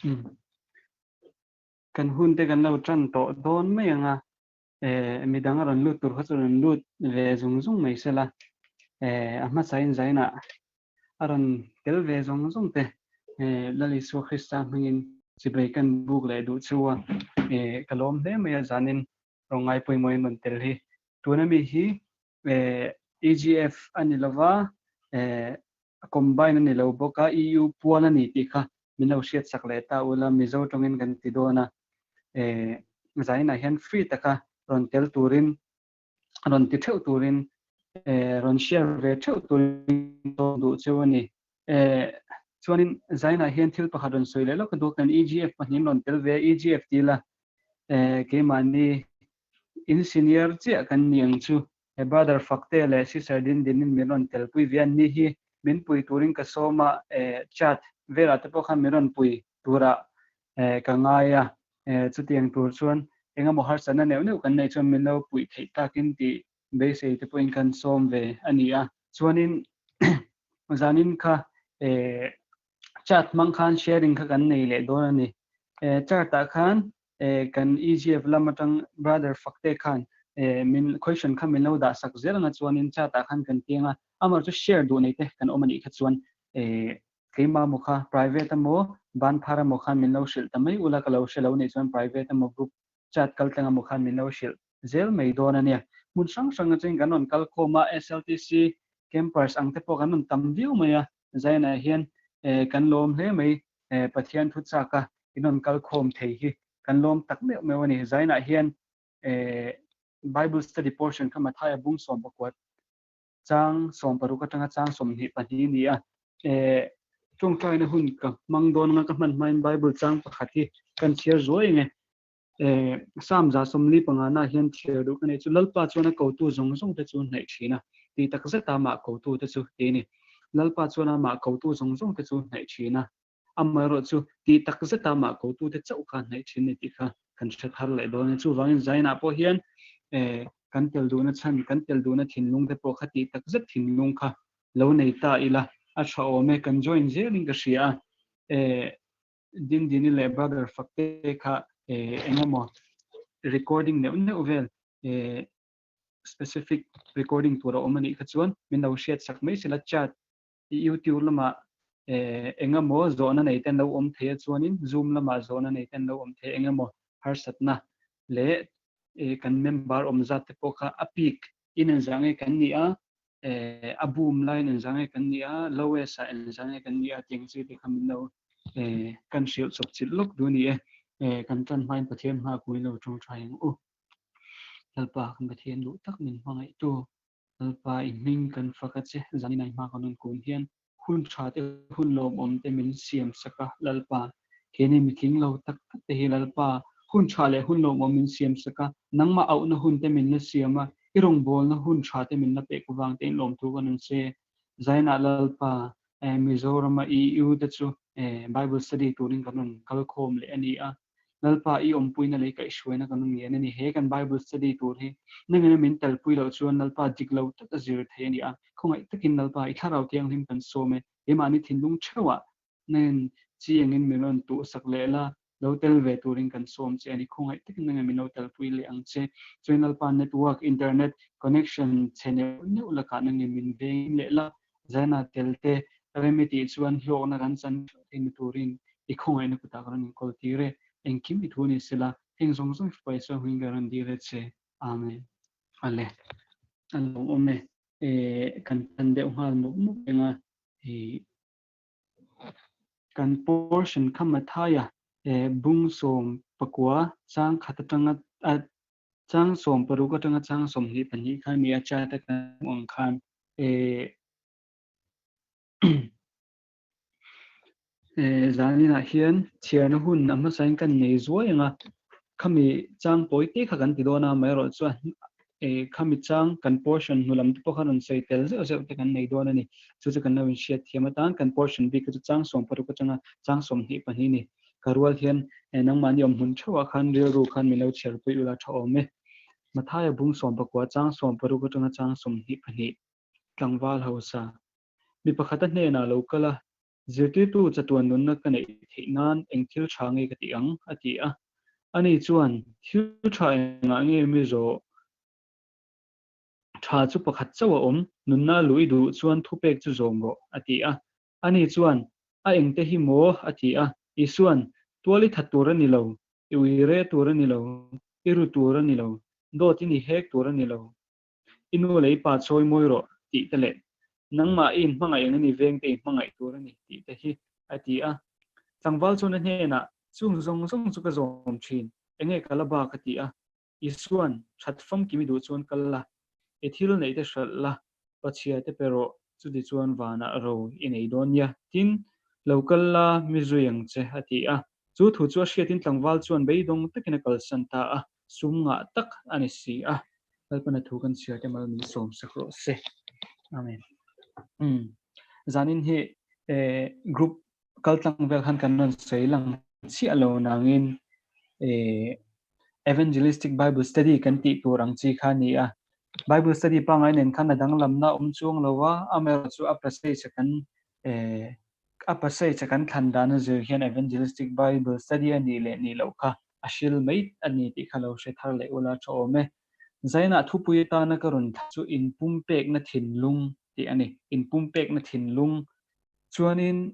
Umm. Kan hun te kan lo tan tawh dawn mai ang a, eh midang a rawn lut tur kha chu rawn lut ve zung zung mai se la, eh a hmasain zainah a rawn tel ve zawng zawng te eh Lal Isua Krista hmangin chibai kan buk leh duh chu a, eh ka lawm hle mai a zanin rawn ngai pawimawhin rawn tel hi. Tuna mi hi eh EGF a ni lova eh a combine a ni lo bawk a, EU pual a ni tih kha min lo hriat sak leh ta ula, Mizo tawngin kan ti dawn a, eh zainah hian free taka rawn tel turin, rawn ti theuh turin, eh rawn share ve theuh turin sawm duh cheu a ni. Eh chuanin zainah hian thil pakhat rawn sawi leh lawk a duh a, kan EGF pahnihin rawn tel ve a, EGF ti ila eh keimahni in senior chiah kan ni ang chu. He brother Fakte leh sister Dindinin min rawn telpui ve a, ni hi min pui turin ka sawm a, eh chat velah te pawh khan min rawn pui turah eh ka ngai a, eh chutiang tur chuan engemaw harsatna neuh neuh kan neih chuan min lo puih theih takin tih beisei te pawhin kan sawm ve a ni a. Chuanin zanin kha eh chat hmang khan sharing kha kan nei leh dawn a ni. Eh chart ah khan eh kan EGF lam atang brother Fakte khan eh min question kha min lo dah sak zel anga chuanin chat ah khan kan piang a, amah chu share duh nei te kan awm a nih kha chuan eh keimah maw kha private emaw ban phar emaw khan min lo hrilh ta mai ula ka lo hre lo nih chuan private emaw group chat kal tlang emaw khan min lo hrilh zel mai dawn a nia. Hmun hrang hrang atangin kan rawn kal khawm a, SLTC campers ang te pawh kan rawn tam viau mai a, Zainah hian eh kan lawm hle mai eh Pathian thu chak a in rawn kal khawm thei hi kan lawm tak meuh meuh a ni. Zainah hian eh Bible study portion kha Mathaia bung 14 chang 60 atanga chang 22 a ni a. Eh tawngtaina hun ka hmang dawn anga ka hman hmain Bible chang pakhat hi kan chhiar zuai ang e. Eh, Psalm 145 na hian chhiar duh ka nei chu Lalpa chuan a kotu zawng zawng te chu hnaih thin a, tih tak zet a amah kotu te chu ti a ni. Lalpa chuan amah kotu zawng zawng te chu hnaih thin a, amaherawh chu tih tak zet a amah kotu te chauh kha hnaih thin a ni tih kha kan hre thar leh dawn a ni. Chuvangin Zainah pawh hian eh, kan tel duhna chhan, kan tel duhna thinlung te pawh kha tih tak zet thinlung kha lo nei ta ila a tha awm e, kan join zelin ka hria a. Eh, Dindini leh Brother Fakte kha eng emaw recording neuh neuh vel specific recording tur a awm a nih kha chuan min lo hriat sak mai sela chat YouTube lamah eng emaw zawhna nei te an lo awm thei a chuanin Zoom lamah zawhna nei te an lo awm thei a eng emaw harsatna leh kan member awm zat te pawh kha a peak in engzah nge kan nih a eh a boom laiin engzah nge kan nih a, lowest ah engzah nge kan nih a tih ang chi te kha min lo eh kan hrilh chawp chilh lawk duh a ni e. Eh kan tan hmain Pathian hma kuin lo tawngtai ang u. Lalpa kan Pathian duh tak min hmangaihtu Lalpa i hming kan fak a che, zanin a i hma kan rawn kun hian Hun tha te, hun lawmawm te min siam sak a, Lalpa. Keini mitling lo tak tak te hi Lalpa, hun tha leh hun lawmawm min siam sak a, nangmah auhna hun te min la siam a, i rawngbawlna hun tha te min la pek avang te in lawmthu kan rawn che. Zainah Lalpa, Mizorama EU te chu Bible study turin kan rawn kal khawm leh a ni a. Lalpa i awmpuina leh i kaihhruaina kan rawn ngen a ni. He kan Bible study tur hi nangin a min telpui loh chuan Lalpa dik lo tak a zir thei a ni a. Khawngaih takin Lalpa i thlarau thianghlim kan sawm e. Keimahni thinlung theuhah nangin chi engin min rawn tuhsak leh la, lo tel ve turin kan sawm che a ni. Khawngaih takin nangin min lo telpui leh ang che. Chuan Lalpa network, internet connection chhe neuh neuh lakah nangin min veng leh la, Zaina tel te rem i tih chuan hlawkna kan chan theuh theih na turin i khawngaihna kutah ka rawn inkawl tir e. Engkim i thu ni sela, heng zawng zawng i fapa Isua hmingin ka rawn dil e che. Amen. Ale. A lawmawm e. E, kan tan deuh nghal mup mup reng a. I kan portion kha Mathaia e, bung 14 chang khat atanga a Chang 60 atanga chang 22 kha ni a chat a kan hmuh ang khan eh eh zaninah hian chhiarna hun a hmasain kan nei zuai ang a, khami chang pawi te kha kan ti dawn a, amaherawh chuan eh khami chang kan portion hnu lam te pawh kha rawn sawi tel zeuh zeuh te kan nei dawn a ni. Chu chu kan lo inhriat thiam atan kan portion bik kha chu chang 60 atanga chang 22 a ni. Ka rual hian nangmahni awm hmun theuhah khan rilru khan min lo chhiarpui ula tha awm e. Mathaia bung 14 chang 60 atanga chang 22 tlangval hausa mi pakhat a hnenah lo kal a. Zirtirtu chatuan nunna ka neih theih nan eng thil tha nge ka tih ang? a ti a. Ani chuan, Thil tha engah nge mi zawh? Tha chu pakhat chauh a awm, nunna a luh i duh chuan thupek chu zawm rawh, a ti a. Ani chuan, A engte hi maw? a ti a. Isua'n, Tual i that tur a ni lo, i ui re tur a ni lo, i ru tur a ni lo, dawt in i hek tur a ni lo, i nu leh i pa chawi mawi rawh, tih te leh, Nangmah i inhmangaih ang i ni veng te i hmangaih tur a ni, tih te hi, a ti a. Tlangval chuan a hnenah, Chung zawng zawng chu ka zawm thin, enge ka la bak? a ti a. Isua'n, That famkim i duh chuan kal la, i thil neih te hralh la, pachhia te pe rawh, chuti chuan vanah ro i nei dawn nia. Tin, lo kal la, mi zui ang che, a ti a. Chu thu chu a hriatin tlangval chuan beidawng takin a kalsan ta a, sum ngah tak a ni si a. Lalpana thu kan chhiar te mal min sawm sak rawh se. Amen. Umm. Zanin hi eh group kaltlang vel khan kan rawn sawi lang chiah lo nangin eh evangelistic bible study kan tih tur ang chi kha a ni a. Bible study pangngai nen khan a danglamna a awm chuang lo a, amaherawhchu a passage a kan eh a passage a kan thlan dan a zir hian evangelistic bible study a nih leh nih loh kha a hril mai a ni tih kha lo hre thar leh ula tha awm e. Zainah thupui atana ka rawn thla chu inpumpekna thinlung tih a ni. Inpumpekna thinlung Chuanin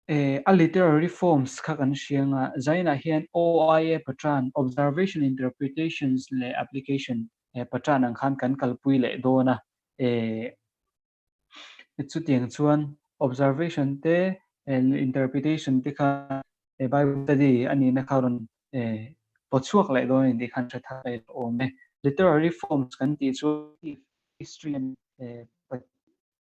a literary forms kha kan hria anga Zainah hian OIA patran, Observation, Interpretations leh Application patran ang khan kan kalpui leh dawn a. Chutiang chuan observation te interpretation te kha Bible study a nihna kha rawn pawchhuak leh dawn a ni tih khan hre thar leh awm e. Literary forms kan tih chu history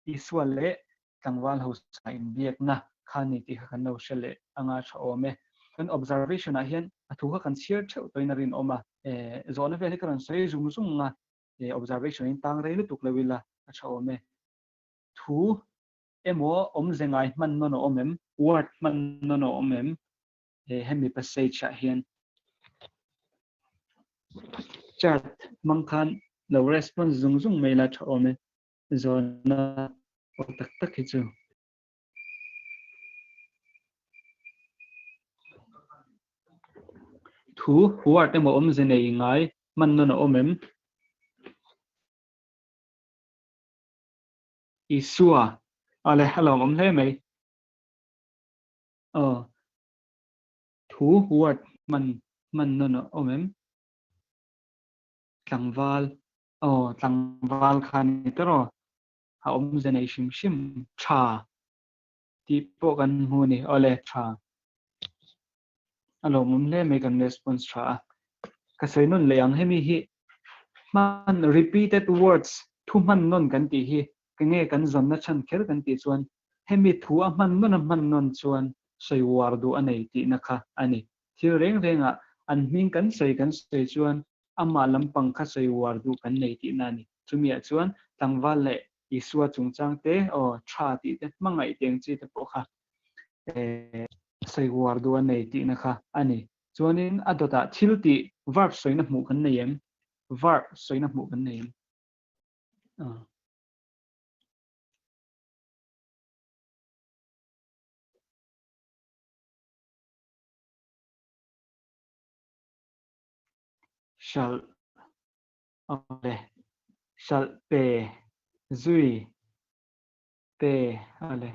Isua leh tlangval hausa inbiakna kha ni tih kha kan lo hre leh anga tha awm e. Kan observation ah hian a thu kha kan chhiar theuh tawhin a rinawm a, zawhna vel hi ka rawn sawi zung zung a, observation in tang rei lutuk lo ila a tha awm e. Thu emaw awmze ngai hman nawn a awm em? Word hman nawn a awm em? Hemi passage ah hian chat hmang khan lo response zung zung mai ila tha awm e. Zawhna aw tak tak hi chu. Thu, word emaw awmze nei ngai hman nawn a awm em? Isua, Awle, a lawmawm hle mai. Aw, thu, word hman hman nawn a awm em? Tlangval, Aw, tlangval kha ni ta rawh. A awmze nei hrim hrim tha tih pawh kan hmu a ni. Awle, tha. A lawmawm hle mai kan response tha a. Ka sawi nawn leh ang hemi hi hman repeated words thu hman nawn kan tih hi ka nge kan zawnna chhan kher kan tih chuan hemi thu a hman nawn a hman nawn chuan sawi uar duh a nei tihna kha a ni. Thil reng rengah an hming kan sawi kan sawi chuan amah lampang kha sawi uar duh kan nei tihna a ni. Chumiah chuan tlangval leh Isua chungchang te, aw, tha tih te, hmangaih teng chi te pawh kha sawi uar duh a nei tihna kha a ni. Chuanin a dawtah thil tih, verb sawina hmuh kan nei em? Verb sawina hmuh kan nei em? Hralh awle hralh pe zui pe awle.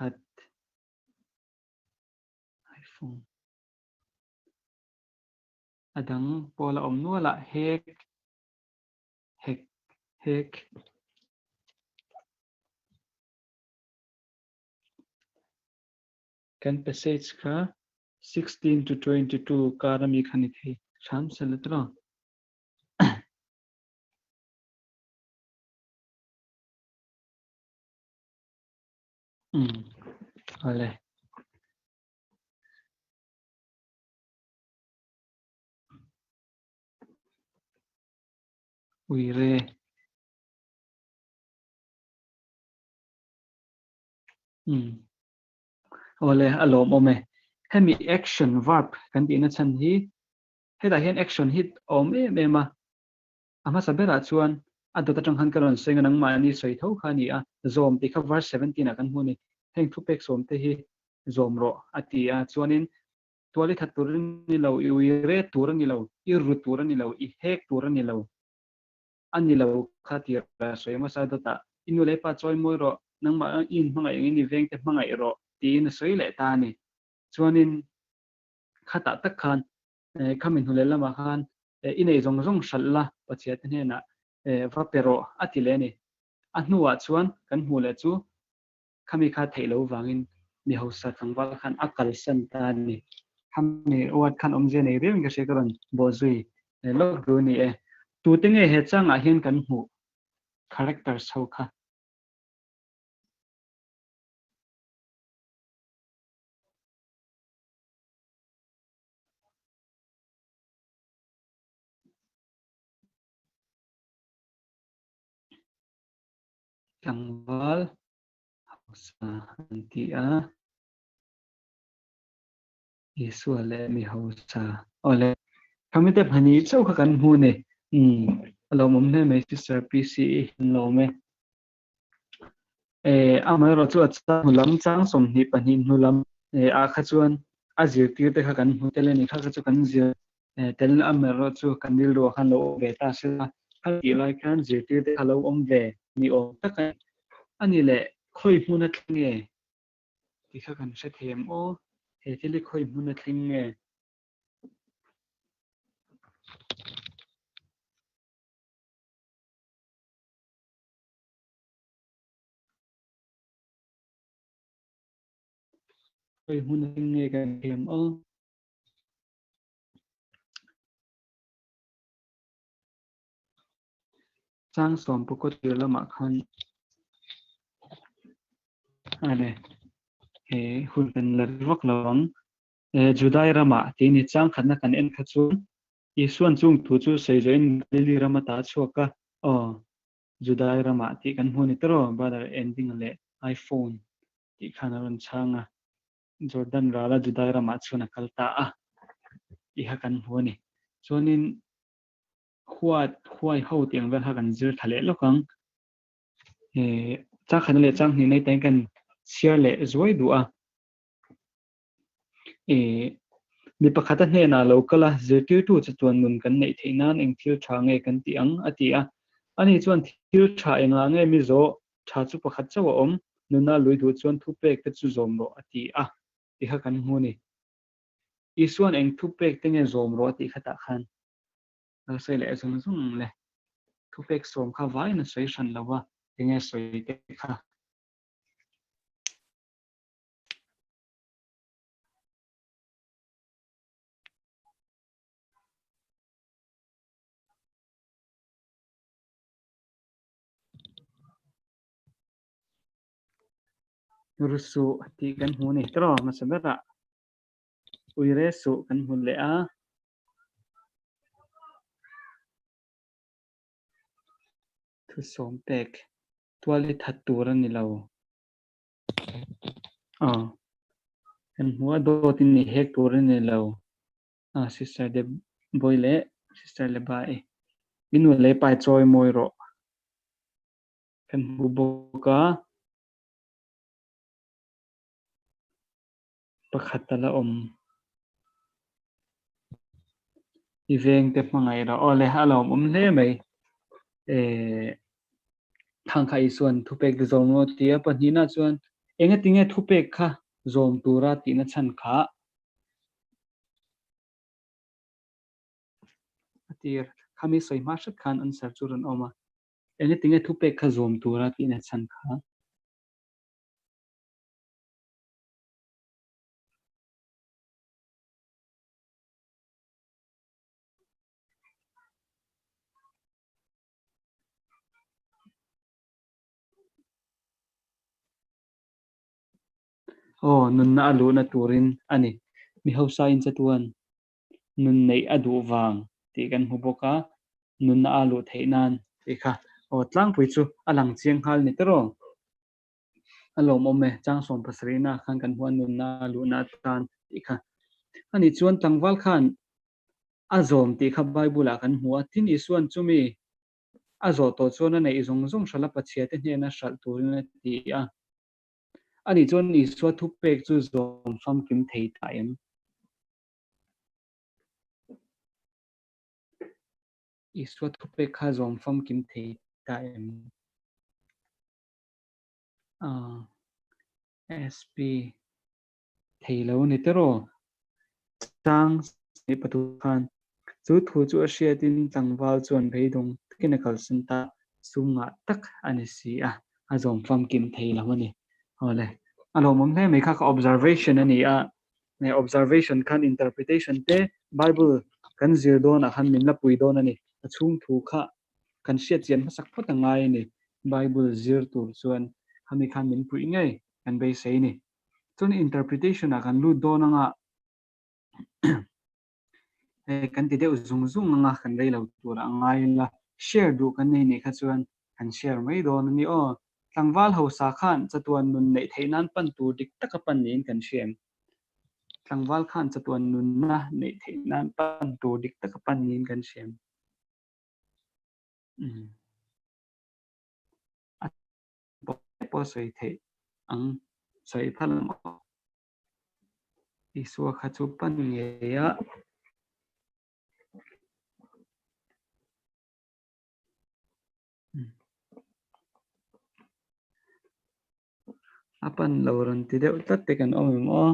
That iPhone a dang pawh la awm nual a hek hek hek. Kan passage kha 16 to 22 kar ami kha ni thei hram se la tiraw. Umm awle. Uire. Umm. Awle, a lawmawm e. Hemi action verb kan tihna chhan hi hetah hian action hi a awm em em a. A hmasa berah chuan. A dawt atang khan ka rawn sawi nga nangmahni sawi tho kha a ni a, zawm tih kha verse 17 ah kan hmu a ni. Heng thupek sawm te hi zawm rawh a ti a, chuanin tual i that tur a ni lo, i ui ret tur a ni lo, i ru tur a ni lo, i hek tur a ni lo, a ni lo kha tir a sawi hmasa dawtah i nu leh pa chawi mawi rawh, nangmah i inhmangaih angin i vengte hmangaih rawh tiin a sawi leh ta a ni. Chuanin khatah tak khan khami hnu leh lamah khan i nei zawng zawng hralh la Pathiate hnenah va pe rawh a ti leh a ni. A hnuah chuan kan hmuh leh chu khami kha theih lo vangin mi hausa tlangval khan a kalsan ta a ni. Khami word khan awmzia nei riauin ka hria ka rawn bawhzui lawk duh a ni e. Tute nge he changah hian kan hmuh characters ho kha? Tlangval hausa an ti a, Isua leh mi hausa. Awle, khamite phani chauh kha kan hmu ni. Umm, a lawmawm hle mai Sister PCE an lawm e. Eh, amaherawh chu a chang hnu lam chang 22 hnu lam eh ah kha chuan a zirtir te kha kan hmu tel a ni. Kha kha chu kan zir eh tel amaherawh chu kan rilru ah khan lo awm ve ta se la, kha tih lai khan zirtir te kha lo awm ve ni awm tak a ni. A ni leh khawi hmun a thleng nge tih kha kan hre thei em aw? He thil hi khawi hmun a thleng nge? Khawi hmun a nge kan thiam aw. Chang sawm pukua tir lamah khan ale he hun kan la vak lo ang. Judai ramah tih ni chang khatna kan en kha chuan Isuan chung thu chu sawi zawhin Galili ram ata a chhuak a, aw Judai ramah tih kan hmu a ni tawh brother ending leh iPhone tih khan a rawn chhang a, Jordan rala Judai ramah chuan a kal ta a tih kha kan hmu a ni. Chuanin huat huai ho tih ang vel kha kan zir thla leh lawk ang. Chang khatna leh chang hnihna hi kan chhiar leh zuai duh a. Mi pakhat a hnenah lo kal a, zirtirtu che chuan nun kan neih theih nan eng thil tha nge kan tih ang? a ti a. Ani chuan thil tha engah nge mi zawh? Tha chu pakhat chauh a awm, nuna lui duh chuan thupek te chu zawm rawh a ti a tih kha kan hmu a ni. Isua'n eng thupek te nge zawm rawh a tih khatah khan lo sawi leh zung zung le. Thupek sawm kha vaiin a sawi hran lo va, enge sawi te kha? Rusuh tih kan hmu ni tawh hmasa berah uire suh kan hmu leh a. Thusawm pek tual hi that tur a ni lo. Aw kan hmu a dawt in ni hek tur a ni lo a sister te bawi leh sister le bai i nu leh pai chawi mawi rawh kan hmu bawk a pakhat a la awm i veng te hmangaih rawh aw le a lawmawm hle mai eh Thang kha Isua'n thupek zawm rawh a ti a, pahnihna chuan engatinge thupek kha zawm tura tihna chhan kha a tir. Khami sawi hma hret khan answer chu rawn awm a, engatinge thupek kha zawm tura tihna chhan kha. Aw, nunna a luhna turin a ni. Mi hausa in chatuan nun neih a duh vang tih kan hmu bawk a, nunna a luh theih nan tih kha aw tlangpui chu a lang chiang nghal ni tawh. A lawmawm e, chang 70 na khan kan hmu a nunna a luhna atan tih kha. Ani chuan tlangval khan a zawm tih kha Bible ah kan hmu a, tin Isuan chumi A zawh tawh chuan a neih zawng zawng hralh a Pathiate hnena hralh turin a ti a. Ani chuan Isua thupek chu zawm famkim thei ta em? Isua thupek kha zawm famkim thei ta em? SP. Thei lo ni tiraw? Chang sih pathum khan chu thu chu a hriatin tlangval chuan beidawng takin a kalsan ta, sum ngah tak a ni si a, a zawm famkim thei lo a ni. Awle, a lawmawm hle mai kha ka observation a ni a, observation khan interpretation te Bible kan zir dawnah khan min la pui dawn a ni, a chhung thu kha kan hriat chian hmasak phawt a ngai a ni, Bible zir tur chuan khami khan min puih ngei kan beisei a ni. Chuan interpretation ah kan lut dawn anga hei kan ti deuh zung zung anga kan rei lo tur a ngai ila share duh kan nei nih kha chuan kan share mai dawn a ni aw. Tlangval hausa khan chatuan nun neih theih nan pan tur dik taka pan niin kan hria em? Tlangval khan chatuan nunna neih theih nan pan tur dik taka pan niin kan hria em? Umm. A pawh sawi theih ang sawi phal ang aw. Isua kha chu pan ngei a. A pan lo rawn ti deuh tlat te kan awm em aw.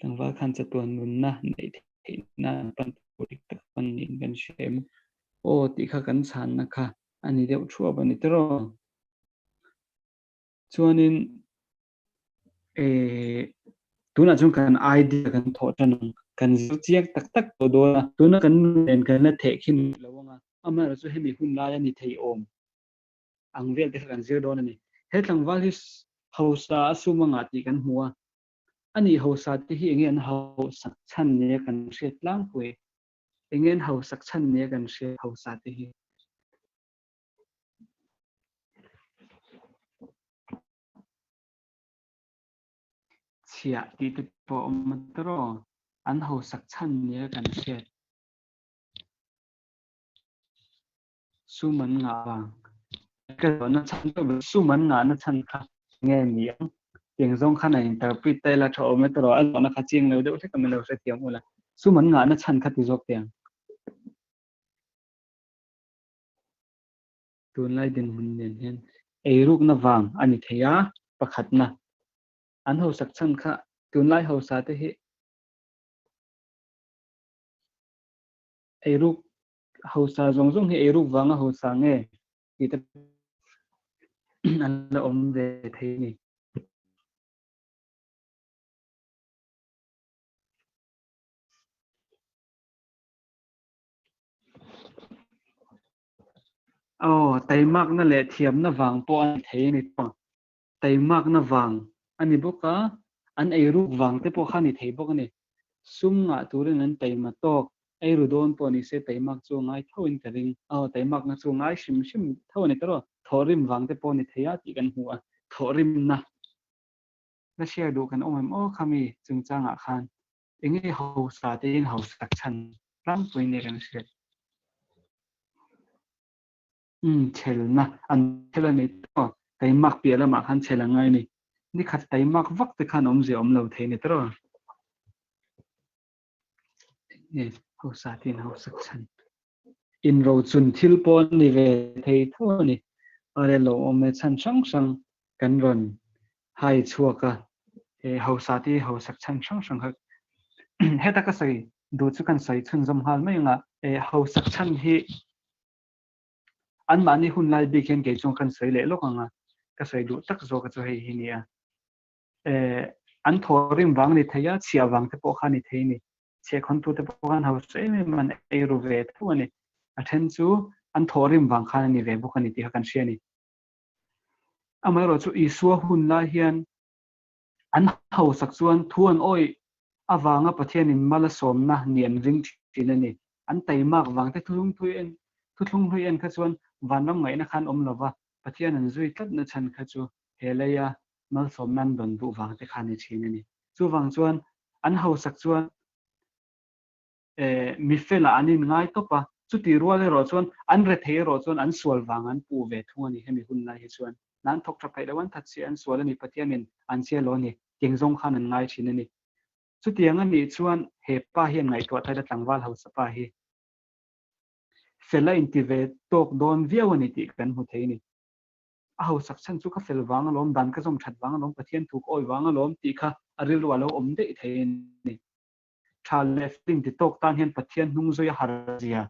Tlangval khan chatuan nunna neih theih nan pan tur dik tak pan niin kan hria em? Aw tih kha kan chhanna kha a ni deuh thuap a ni tiraw? Chuanin eh tunah chuan kan idea kan thawh tan ang, kan zir chiang tak tak tawh dawn a, tuna kan nun nen kan la theh khin lo ang a, amaherawhchu chu hemi hun laia ni thei awm ang vel te kha kan zir dawn a ni. He tlangval hi hausa a sum anga tih kan hmu a, ani hausa te hi enge an hausak chhan nia kan hriat tlangpui, enge an hausak chhan nia kan hriat hausa te hi. Chhiah tih te pawh a awm a tiraw? An hausak chhan nia kan hriat. Sum an ngah vang. Ka zawhna chhan deuh ber sum an ngahna chhan kha nge ni ang? Tiang zawng khan a interpret ta ila tha awm e tiraw? A zawhna kha chiang lo deuh hlek a min lo hrethiam ula. Sum an ngahna chhan kha ti zawk teh ang. Tunlai dinhmun nen hian eirukna vang a ni thei a, pakhatna an hausak chhan kha tunlai hausa te hi eiruk hausa zawng zawng hi eiruk vanga hausa nge tih te an la awm ve thei a ni. Aw, taimakna leh thiamna vang pawh a ni thei a ni tawh. Taimakna vang a ni bawk a, an eiruk vang te pawh kha a ni thei bawk a ni. Sum ngah turin an taima tawk, eiru dawn pawh ni se taimak chu a ngai tho in ka ring. Aw, taimakna chu a ngai hrim hrim tho a ni tawh. Thawhrim vang te pawh a ni thei a tih kan hmu a, thawhrimna la share duh kan awm em aw khami chungchangah khan. Enge hausa te in hausak chhan tlangpui nia kan hriat. Umm chhelna an chhel a ni tawh taimak piah lamah khan chhel a ngai a ni. Nikhat taimak vak te khan awmzia awm lo thei ni tawh. Enge hausa te in hausak chhan. Inrochun thil pawh a ni ve thei tho a ni. Awle lo awm e chhan hrang hrang kan rawn hai chhuak a, he hausa te hi hausak chhan hrang hrang kha heta ka sawi duh chu kan sawi chhunzawm nghal mai ang a, hausak chhan hi anmahni hun lai bik hian kei chuan kan sawi leh lawk ang a, ka sawi duh tak zawk a chu hei hi ni a. An thawhrim vang a ni thei a, chhiah vang te pawh kha a ni thei a ni. Chhiahkhawntute pawh khan hausa em em an ei ru ve tho a ni. A then chu an thawhrim vang khan a ni ve bawk a ni tih kha kan hria a ni. Amaherawh chu Isua hun lai hian an hausak chuan thu an awih avanga Pathianin mal a sawmna ni an ring thin a ni. An taimak vang te thuthlung hlui en kha chuan vanram ngaihna khan awm lova Pathian an zui tlatna chhan kha chu he leia malsawmna an dawn duh vang te kha a ni thin a ni. Chuvang chuan an hausak chuan. Mi felah an inngai tawp a, chutih rual erawh chuan an rethei erawh chuan an sual vang an puh ve thung a ni hemi hun lai hi chuan. Hna an thawk tha pheih lo, an that si, an sual a ni, Pathianin an chhia lo a ni, tiang zawng khan an ngai thin a ni. Chutiang a nih chuan he pa hian ngaihtuah thaila tlangval hausa pa hi fel a inti ve tawk dawn viau a ni tih kan hmu thei a ni. A hausak chhan chu ka fel vang alawm, dan ka zawm that vang alawm, Pathian thu ka awi vang alawm tih kha a rilru a lo awm daih thei a ni. Tha leh fel inti tawk tan hian Pathian hnung zui a har zia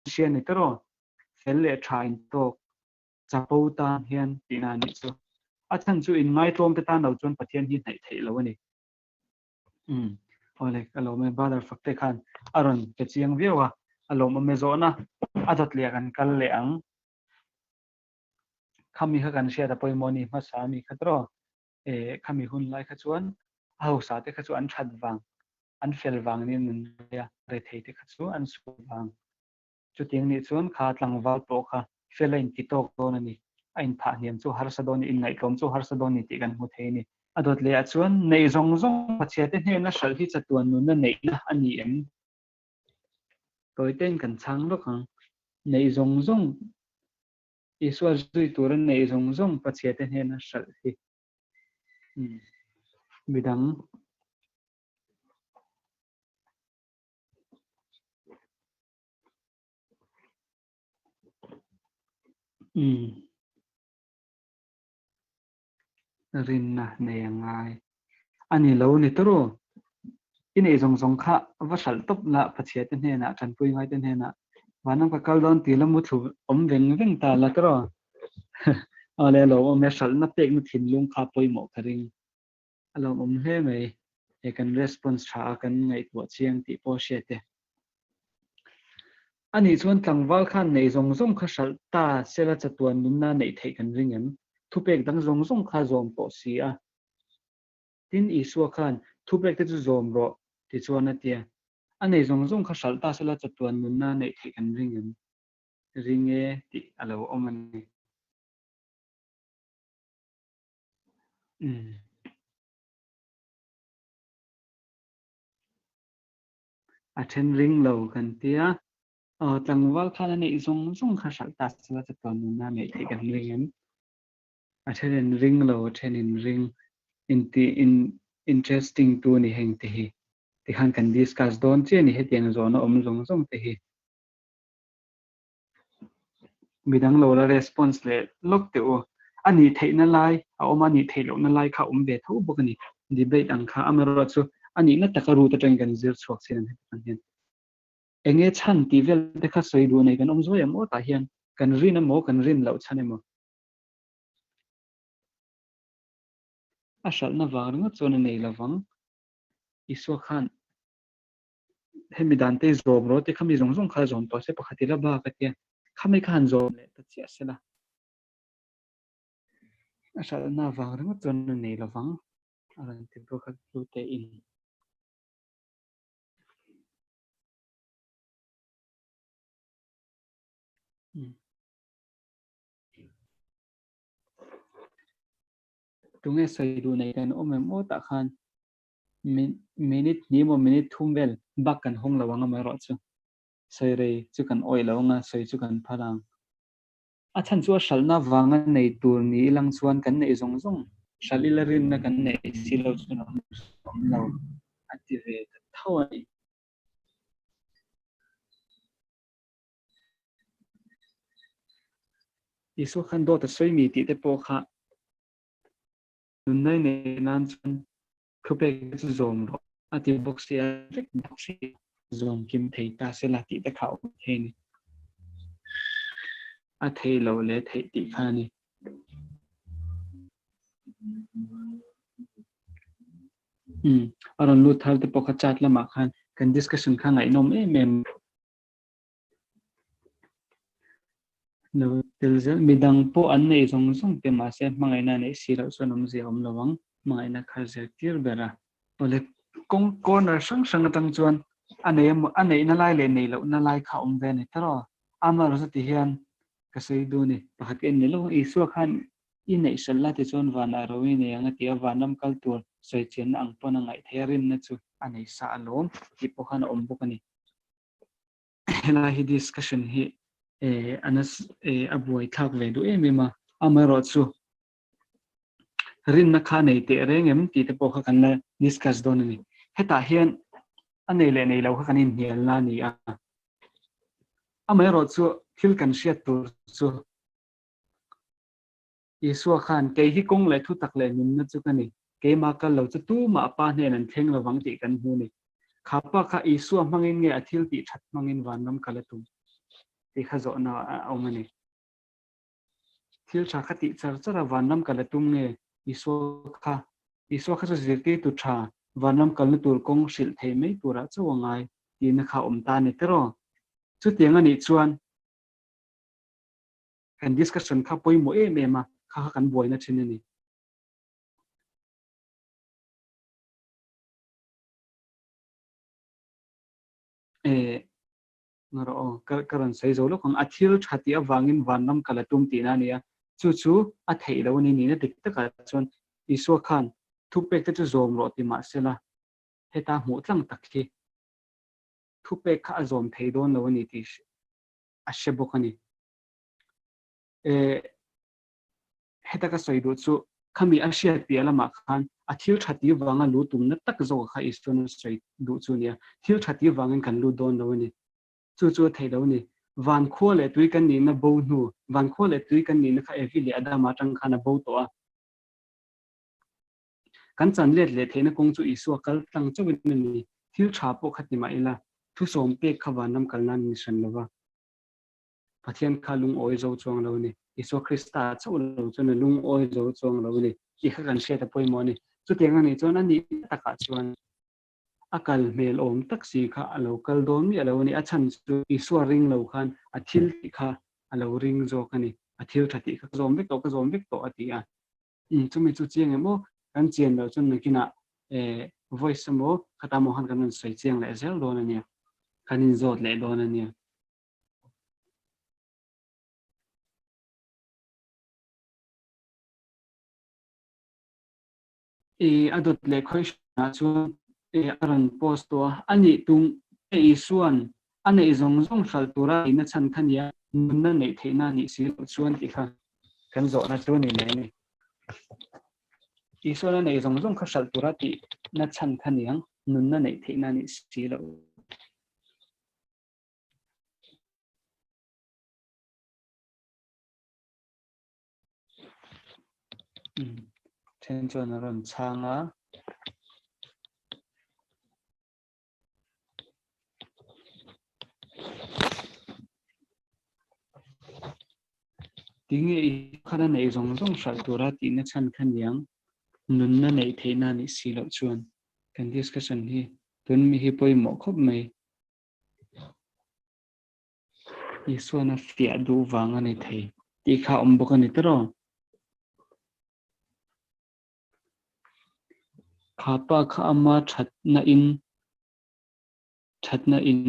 hria ni tawh. Fel leh tha intawk chapo tan hian tihna a nih chu. A chhan chu inngaihtlawm te tan lo chuan Pathian hi hnaih theih lo a ni. Umm awle ka lawm e brother Fakte khan a rawn pe chiang viau a, a lawmawm e zawhna a dawt leh kan kal leh ang. Khami kha kan hriat a pawimawh a ni hmasa a mi kha tawh. Eh khami hun lai kha chuan a hausa te kha chu an that vang, an fel vang niin an ngai a, rethei te kha chu an sual vang. Chutiang nih chuan kha tlangval pawh kha fel a inti tawk dawn a ni, a inphah hniam chu harsa dawn a ni, inngaihtlawm chu harsa dawn a ni tih kan hmu thei a ni. A dawt leh ah chuan neih zawng zawng pachhia te hnena hralh hi chatuan nunna neihna a ni em? Tawitein kan chhang lawk ang. Neih zawng zawng Isua zui tura neih zawng zawng pachhia te hnena hralh hi midang Rinna nei a ngai. A ni lo ni tawrh u. I neih zawng zawng kha va hralh tawp la Pathian te hnenah, tanpui ngai te hnenah vanram ka kal dawn tih la mu thlu awm veng veng ta la tawrh u. Aw le lawmawm e, hralhna pekna thinlung kha pawimawh ka ring. A lawmawm hle mai. He kan response tha a kan ngaihtuah chiang tih pawh hriat e. Anih chuan tlangval khan neih zawng zawng kha hralh ta sela chatuan nunna neih theih kan ring em? Thupek dang zawng zawng kha zawm tawh si a. Tin, Isua khan, Thupek te chu zawm rawh, ti chuan a tia. A neih zawng zawng kha hralh ta sela chatuan nunna neih theih kan ring em? Ring e tih a lo awm a ni. Umm. A then ring lo kan tia. Aw tlangval khan a neih zawng zawng kha hralh ta sela chatuan nunna neih theih kan ring em? A then in ring lo, a then in ring inti in interesting tu a ni heng te hi. Tikhan kan discuss dawn chiah a ni hetiang zawhna awm zawng zawng te hi. Midang lo la response leh lawk teh u. A nih theihna lai a awm a, a nih theih lohna lai kha a awm ve tho bawk a ni. Debate ang kha amaherawh chu a nihna taka root atangin kan zir chhuak chin ang heti ang hian. Enge chhan tih vel te kha sawi duh nei kan awm zuai ang aw tah hian kan rin emaw kan rin loh chhan emaw. A hralhna vang ringawt chuan a nei lovang. Isua khan Hemi dan te zawm rawh tih kha mi zawng zawng kha zawm tawh se pakhat ila bak a tia khami kha han zawm leh ta chiah se la a hralhna avang ringawt chuan a nei lovang a rawn ti bawk a hlute in. Tunge sawi duh nei kan awm em aw tah khan Minute hnih emaw minute thum vel bak kan hawng lo ang amaherawh chu sawi rei chu kan awih lo anga sawi chu kan phal ang. A chhan chu a hralhna vanga nei tur ni ilang chuan kan neih zawng zawng hralh ila rinna kan neih si lo chuan a awm lo a ti ve ta tho a ni. Isua khan dawt a sawi mi tih te pawh kha Nunna i neih nan chuan thupek chu zawm rawh a ti bawk si a, vek bawk si a, zawm kim thei ta se la tih te kha a awm thei a ni. A theih loh leh theih tih kha a ni. Umm, a rawn lut thar te pawh kha chat lamah khan kan discussion kha ngaihnawm em em. Lo tel zel midang pawh an neih zawng zawng te mahse hmangaihna a neih si loh chuan awmzia a awm lo ang hmangaihna kha zirtir ber a. Awle kawng corner hrang hrang atang chuan a nei emaw a neihna lai leh neih lohna lai kha a awm ve a ni tawrh amaherawhchu ti hian ka sawi duh a ni. Pakhat ka en leh lawk Isua khan i neih hralh la tichuan vanah ro i nei ang a ti a, vanram kal tur sawi chianna ang pawn a ngaih theih a rinna chu a nei sa alawm tih pawh khan a awm bawk a ni. Helai hi discussion hi a a buai thlak ve duh em em a, amaherawhchu rinna kha nei teh reng em tih te pawh kha kan la discuss dawn a ni. Hetah hian a nei leh nei lo kha kan inhnialna a ni a, amaherawhchu thil kan hriat tur chu Isua khan, Kei hi kawng leh thutak leh nunna chu ka ni, keimah kal lo chu tumah Pa hnen an thleng lovang tih kan hmu a ni. Kha pa kha Isua hmangin nge a thil tih that hmangin vanram kal a tum? tih kha zawhna a awm a ni. Thil tha kha tih char char a vanram kal a tum nge Isua kha? Isua kha chu zirtirtu tha, vanram kalna tur kawng hrilh thei mai turah chauh a ngai tihna kha awm ta a ni tiraw? Chutiang a nih chuan kan discussion kha pawimawh em em a, kha kha kan buaina thin a ni. Eh, ngarawh aw, ka ka rawn sawi zo lawk ang. A thil tha tih avangin vanram kal a tum tihna a ni a, chu chu a theih loh a ni nihna dik takah chuan Isua khan thupek te chu zawm rawh ti mah sela, heta hmuh tlang tak hi thupek kha a zawm thei dawn lo a ni tih a hre bawk a ni. Eh, heta ka sawi duh chu khami a hriat piah lamah khan a thil tha tih vanga lu tumna tak zawk kha Isuan a sawi duh chu nia. Thil tha tih vangin kan lut dawn lo a ni. Chu chu a theih lo a ni. Van khua leh tui kan nihna bo hnu, van khua leh tui kan nihna kha Evi leh Adama atang khan a bo tawh a. Kan chan let leh theihna kawng chu Isua kal tlang chauhin a ni. Thil tha pawh kha ti mah ila, thusawm pek kha vanram kal nan a ni hran lo va. Pathian kha lungawi zo chuang lo a ni. Isua Krista chauh lo chuan a lungawi zo chuang lo a ni tih kha kan hriat a pawimawh a ni. Chutiang a nih chuan a nih takah chuan a kal hmel awm tak si kha a lo kal dawn miah lo a ni. A chhan chu Isua ring lo khan a thil tih kha a lo ring zawk a ni. A thil tha tih kha ka zawm vek tawh, ka zawm vek tawh a ti a. Chumi chu chiang em aw? Kan chian loh chuan nakinah voice emaw khata maw khan kan rawn sawi chiang leh zel dawn a nia. Kan inzawt leh dawn a nia. I a dawt leh khawihrah chuan a rawn post tawh a, a nih tum Isua'n a neih zawng zawng hralh tura tihna chhan kha nia nunna neih theihna a nih si loh chuan tih kha kan zawhna chu a ni mai a ni. Isua'n a neih zawng zawng kha hralh tura tihna chhan kha niang nunna neih theihna a nih si loh. Then chuan a rawn chhang a. Tinge i khan a neih zawng zawng hralh tura tihna chhan kha niang nunna neih theihna a nih si loh chuan kan discussion hi tun mi hi pawimawh khawp mai. Isuan a fiah duh vang a ni thei tih kha a awm bawk a ni tiraw? Kha pa kha ama thatna in thatna in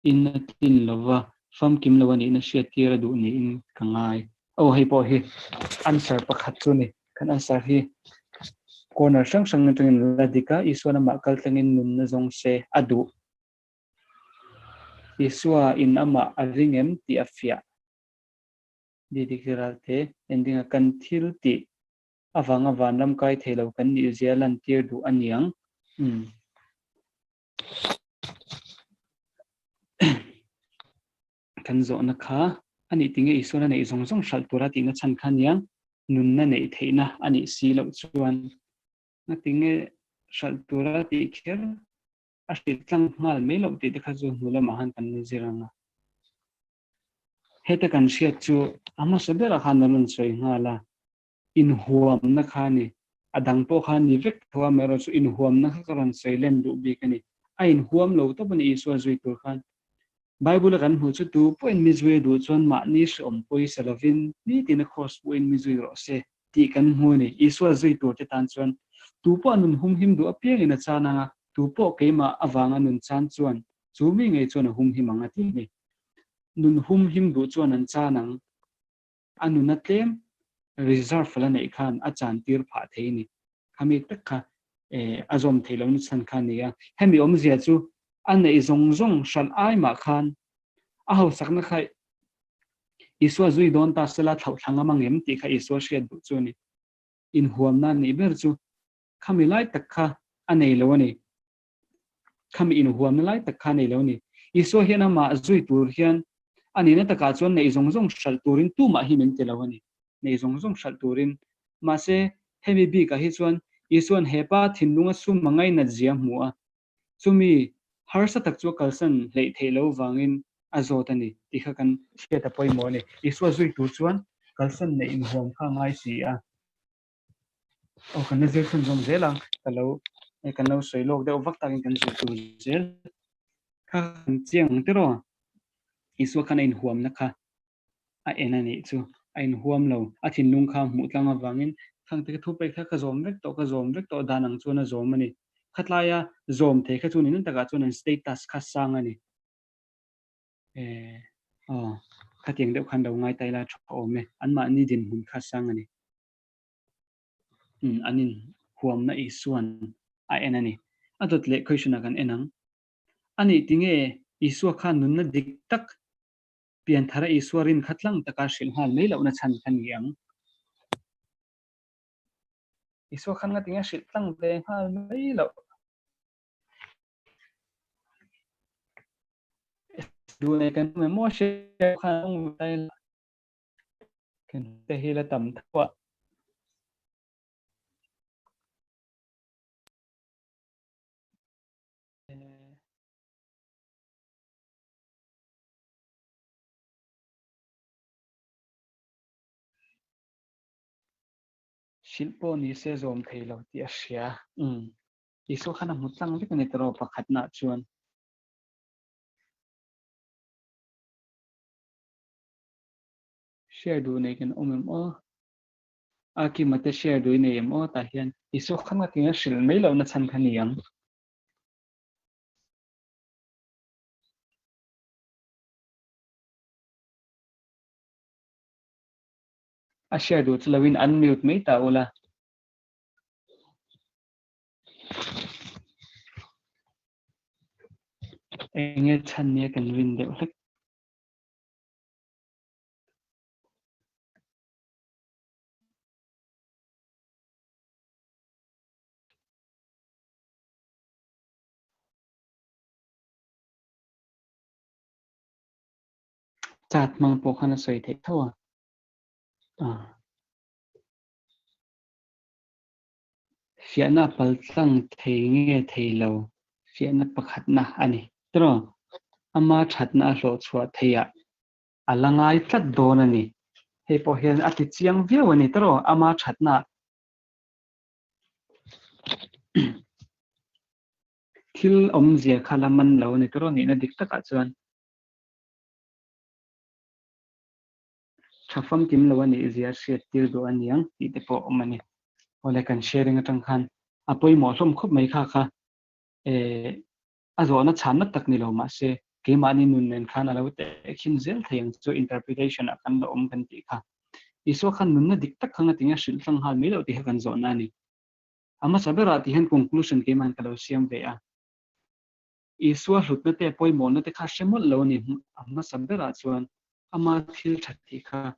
in a tlin lova famkim lo a nihna hriattir a duh niin ka ngai. Aw hei pawh hi answer pakhat chu a ni. Kan answer hi corner hrang hrang atangin la dik a, Isuan amah kal tlangin nunna zawng se a duh. Isua in amah a ring em tih a fiah. Didik Ralte, Endinga kan thil tih avanga vanram kai thei lo kan nih zia lantir duh a niang. Umm. Kan zawhna kha a nih tinge Isuan a neih zawng zawng hralh tura tihna chhan kha niang nunna neih theihna a nih si loh chuan ngatinge hralh tura tih kher a hrilh tlang nghal mai loh tih te kha chu hnu lamah khan kan zir ang a. Heta kan hriat chu a hmasa berah khan a rawn sawi nghal a, inhuamna kha a ni. A dang pawh kha a ni vek tho a, amaherawhchu inhuamna kha ka rawn sawi len duh bik a ni. A inhuam lo tawp a ni Isua zui tur khan. Bible-a kan hmuh chu tu pawhin mi zui a duh chuan mahni hrehawm pawisa lovin nitin a kraws pawhin mi zui rawh se tih kan hmu a ni. Isua zui tur te tan chuan tu pawh a nun humhim duh apiangin a chan ang a, tu pawh keimah avanga nun chan chuan chu mi ngei chuan a humhim ang a ti a ni. Nun humhim duh chuan an chan ang. A nuna tlem reserve la neih khan a chan tir phah thei a ni. Khami tak kha a zawm theih lohna chhan kha a ni a. Hemi awmzia chu a neih zawng zawng hralh ai mah khan. A hausakna kha Isua zui dawn ta sela thlauh thla ngam angem tih kha Isua hriat duh chu a ni. Inhuamna nih ber chu khami lai tak kha a nei lo a ni. Khami inhuamna lai tak kha a nei lo a ni. Isua hian amah zui tur hian a nihna takah chuan neih zawng zawng hralh turin tumah hi min ti lo a ni. Neih zawng zawng hralh turin. Mahse, hemi bikah hi chuan Isua'n he pa thinlunga sum a ngainat zia a hmu a. Chumi harsa tak chu a kalsan hleih theih loh vangin a zawt a ni tih kha kan hriat a pawimawh a ni. Isua zui tur chuan kalsan neih inhuam kha a ngai si a. Aw kan la zir chhunzawm zel ang, ka lo kan lo sawi lawk deuh vak takin kan zir tur zel kha kan chiang ang tiraw? Isua khan a inhuamna kha a en a nih chu a inhuam lo, a thinlung kha hmuh tlang avangin khangte kha thupek kha ka zawm vek tawh, ka zawm vek tawh dan ang chuan a zawm a ni. Khatlaia zawm thei kha chu ni takah chuan an status kha sang a ni. Eh, aw, khatiang deuh khan lo ngai ta ila tha awm e, anmahni dinhmun kha sang a ni. Umm, an inhuamna Isua'n a en a ni. A dawt leh question ah kan en ang. Anih tinge Isua kha nunna dik tak Pianthara Isua rin kha tlang taka hrilh nghal mai lohna chhan kha ni ang. Isua khan ngatinge hrilh tlang ve nghal mai loh. Duh nei kan awm em maw hria khan awm ve la. Kan te hi la tam tho a. Hrilh pawh ni se zawm thei lo tih a hria. Umm. Isua khan a hmu tlang vek a ni tawh pakhatnaah chuan. Share duh nei kan awm em aw? A Kima te share duh i nei em aw? Tah hian Isua khan ka tinga hrilh mai lohna chhan kha ni ang. A share duh chu loin unmute mai ta ula. Enge chhan nia kan rin deuh hlek. Chat hmang pawh khan a sawi theih tho a. Fiahna pal tlang thei nge thei lo fiahna pakhatna a ni. Tiraw? Ama thatna a hlawh chhuah theihah a la ngai tlat dawn a ni. Hei pawh hian a ti chiang viau a ni tiraw? Ama thatna Thil awmzia kha la man lo a ni tiraw nihna dik takah chuan tha famkim lo a nih zia hriat tir duh a niang tih te pawh awm a ni. Awle kan sharing atang khan a pawimawh hlawm khawp mai kha kha eh a zawhna chhanna tak ni lo mahse keimahni nun nen khan a lo tehkhin zel thei ang chu interpretation ah kan la awm kan tih kha. Isua khan nunna dik tak kha ngatinge hrilh hlang nghal mai loh tih kha kan zawhna a ni. A hmasa berah tih hian conclusion keimah hian ka lo siam ve a. Isua hlutna te pawimawhna te kha hre mawlh lo a ni. A hmasa berah chuan ama thil tha tih kha,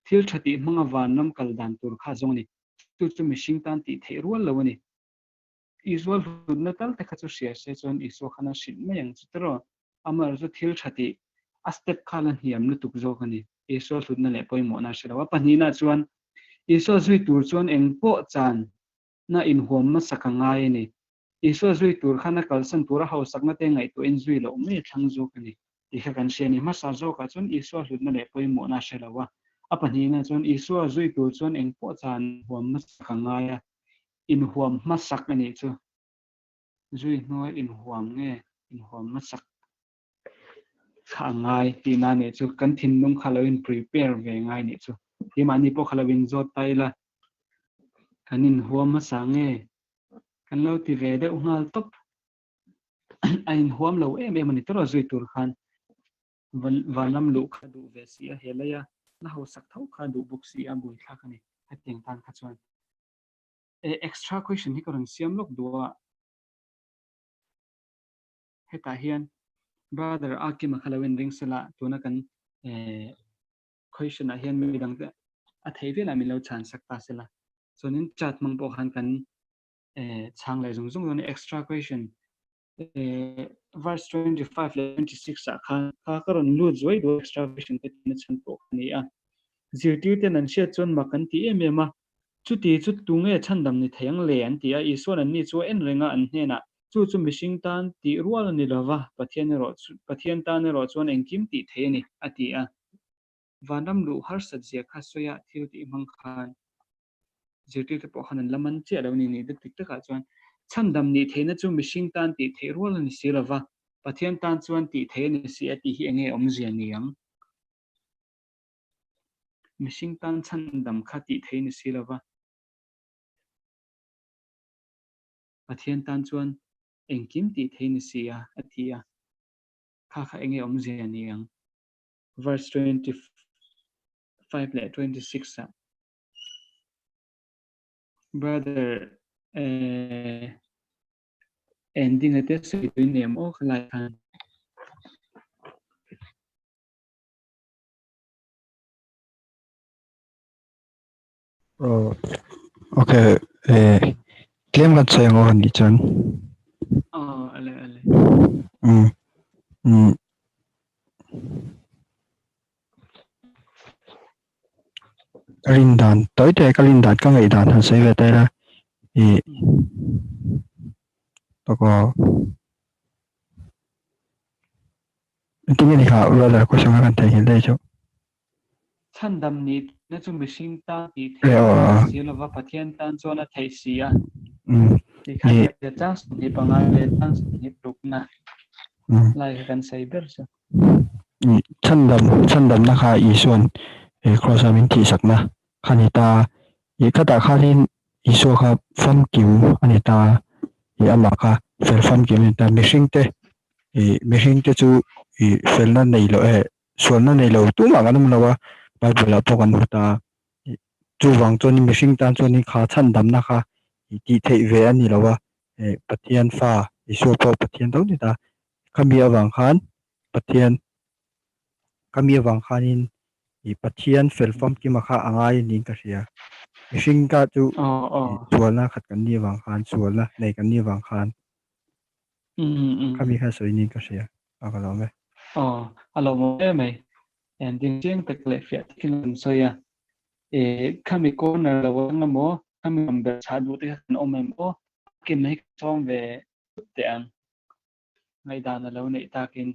thil tha tih hmanga vanram kal dan tur kha a zawng a ni. Chu chu mihring tan tih theih rual lo a ni. Isua hlutna tal te kha chu hria se chuan Isua khan a hrilh mai ang chu tiraw. Amaherawhchu chu thil tha tih a step kha la hniam lutuk zawk a ni. Isua hlutna leh pawimawhna a hre lo. A pahnihna chuan Isua zui tur chuan eng pawh chan na inhuam hmasak a ngai a ni. Isua zui tur khan a kalsan tura hausakna te ngaihtuahin zui loh mai a thlang zawk a ni tih kha kan hria a ni. Hmasa zawkah chuan Isua hlutna leh pawimawhna a hre lo a. A pahnihna chuan Isua zui tur chuan eng pawh chan huam hmasak a ngai a, inhuam hmasak a nih chu. Zui hnuai inhuam nge inhuam hmasak kha a ngai tihna a nih chu. Kan thinlung kha lo in prepare ve ngai a nih chu. Keimahni pawh kha lo inzawt ta ila kan inhuam hmasa nge kan lo ti ve deuh nghal tawp. A inhuam lo em em a ni tawrh a zui tur khan vanlam luh kha duh ve si a, he leia la hausak tho kha duh bawk si a buaithlak a ni hetiang tan kha chuan. Extra question hi ka rawn siam lawk duh a. Hetah hian Brother Akima kha lo inring sela tuna kan question ah hian midang te a thei velah min lo chhan sak ta sela. Chuanin chat hmang pawh khan kan chhang leh zung zung dawn a extra question verse 25 leh 26 ah khan kha ka rawn lut zuai duh extra question te tihna chhan pawh kha ni a. Zirtir ten an hriat chuan mak an ti em em a, chuti chu tunge chhandam ni thei ang le an ti a, Isuan anni chu a en reng a, an hnenah chu chu mihring tan tih rual a ni lova, Pathian erawh chu Pathian tan erawh chuan engkim tih thei a ni a ti a. Vanram luh harsat zia kha sawi a thil tih hmang khan Zirtirte pawh khan an la man chiah lo ni nih dik takah chuan chhandam nih theihna chu mihring tan tih theih rual a ni si lo va, Pathian tan chuan tih theih a ni si a tih hi eng nge awmzia ni ang? Mihring tan chhandam kha tih theih a ni si lo va, Pathian tan chuan engkim tih theih a ni si a, a ti a. Kha kha eng nge awmzia ni ang? Verse 25 leh 26 ah. Brother eh ending ate sawi tui nem aw khalai khan. Oh, okay eh tlem kan sawi ang aw han tih chuan. Oh, ale ale. Um um Ka rin dan tawi tawi ka rin dan ka ngaih dan han sawi ve ta ila ih tawk engtin nge ni kha brother question kha kan theihnghilh daih chu. Chhandam nih na chu mihring tan tih theih a ni si lova Pathian tan chuan a theih si a. Ti khan chang 25 leh chang 26 na lai kha kan sawi ber chu. Chhandam chhandamna kha Isua'n kraws a min thihsakna kha a ni ta a, ih khatah khanin Isua kha famkim a ni ta a, ih amah kha fel famkim a ni ta a, mihringte ih mihringte chu ih felna nei loh eh sualna nei lo tumah kan awm lo a, Bible ah pawh kan hmu ta a, ih chuvang chuanin mihring tan chuanin kha chhandamna kha ih tih theih ve a ni lo a, eh Pathian fa Isua pawh Pathian tho a ni ta a. Khami avang khan Pathian khami avang khanin ih Pathian fel famkima kha a ngai niin ka hria. Mihring ka chu ih sualna khat kan nih avang khan sualna nei kan nih avang khan khami kha sawi niin ka hria a ka lawm e. Aw a lawmawm em mai. Engtin chiang tak leh fiah takin an sawi a. Ih khami corner lo ang emaw khami rawn ber chhah duh te kha kan awm em aw. Kim hi ka sawm ve teh ang. Ngaihdan a lo neih takin.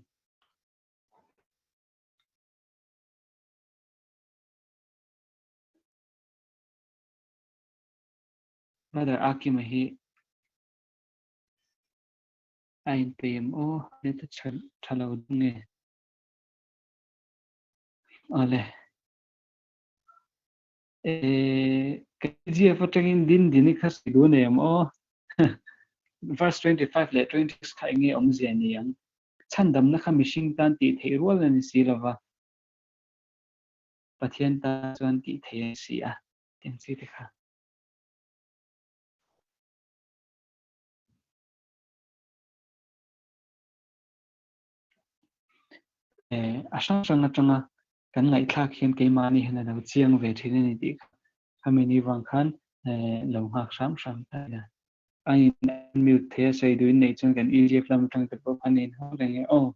Brother Akima hi a inpeih em aw? Net a tha lo deuh nge? Awle. Eh, KGF atangin din din i kha sawi duh nei ang aw. Verse 25 leh 26 kha enge awmzia ni ang? Chhandamna kha mihring tan tih theih rual a ni si lova, Pathian tan chuan tih theih a ni si a, tih ang chi te kha. Eh, a hrang hrang atanga kan ngaihthlak hian keimahni hian a lo chiang ve thin a ni tih kha khami ni vang khan lo nghak hram hram ta ila. A in unmute thei a sawi duhin neih chuan kan EGF lam atang te pawh khan in hau reng e aw.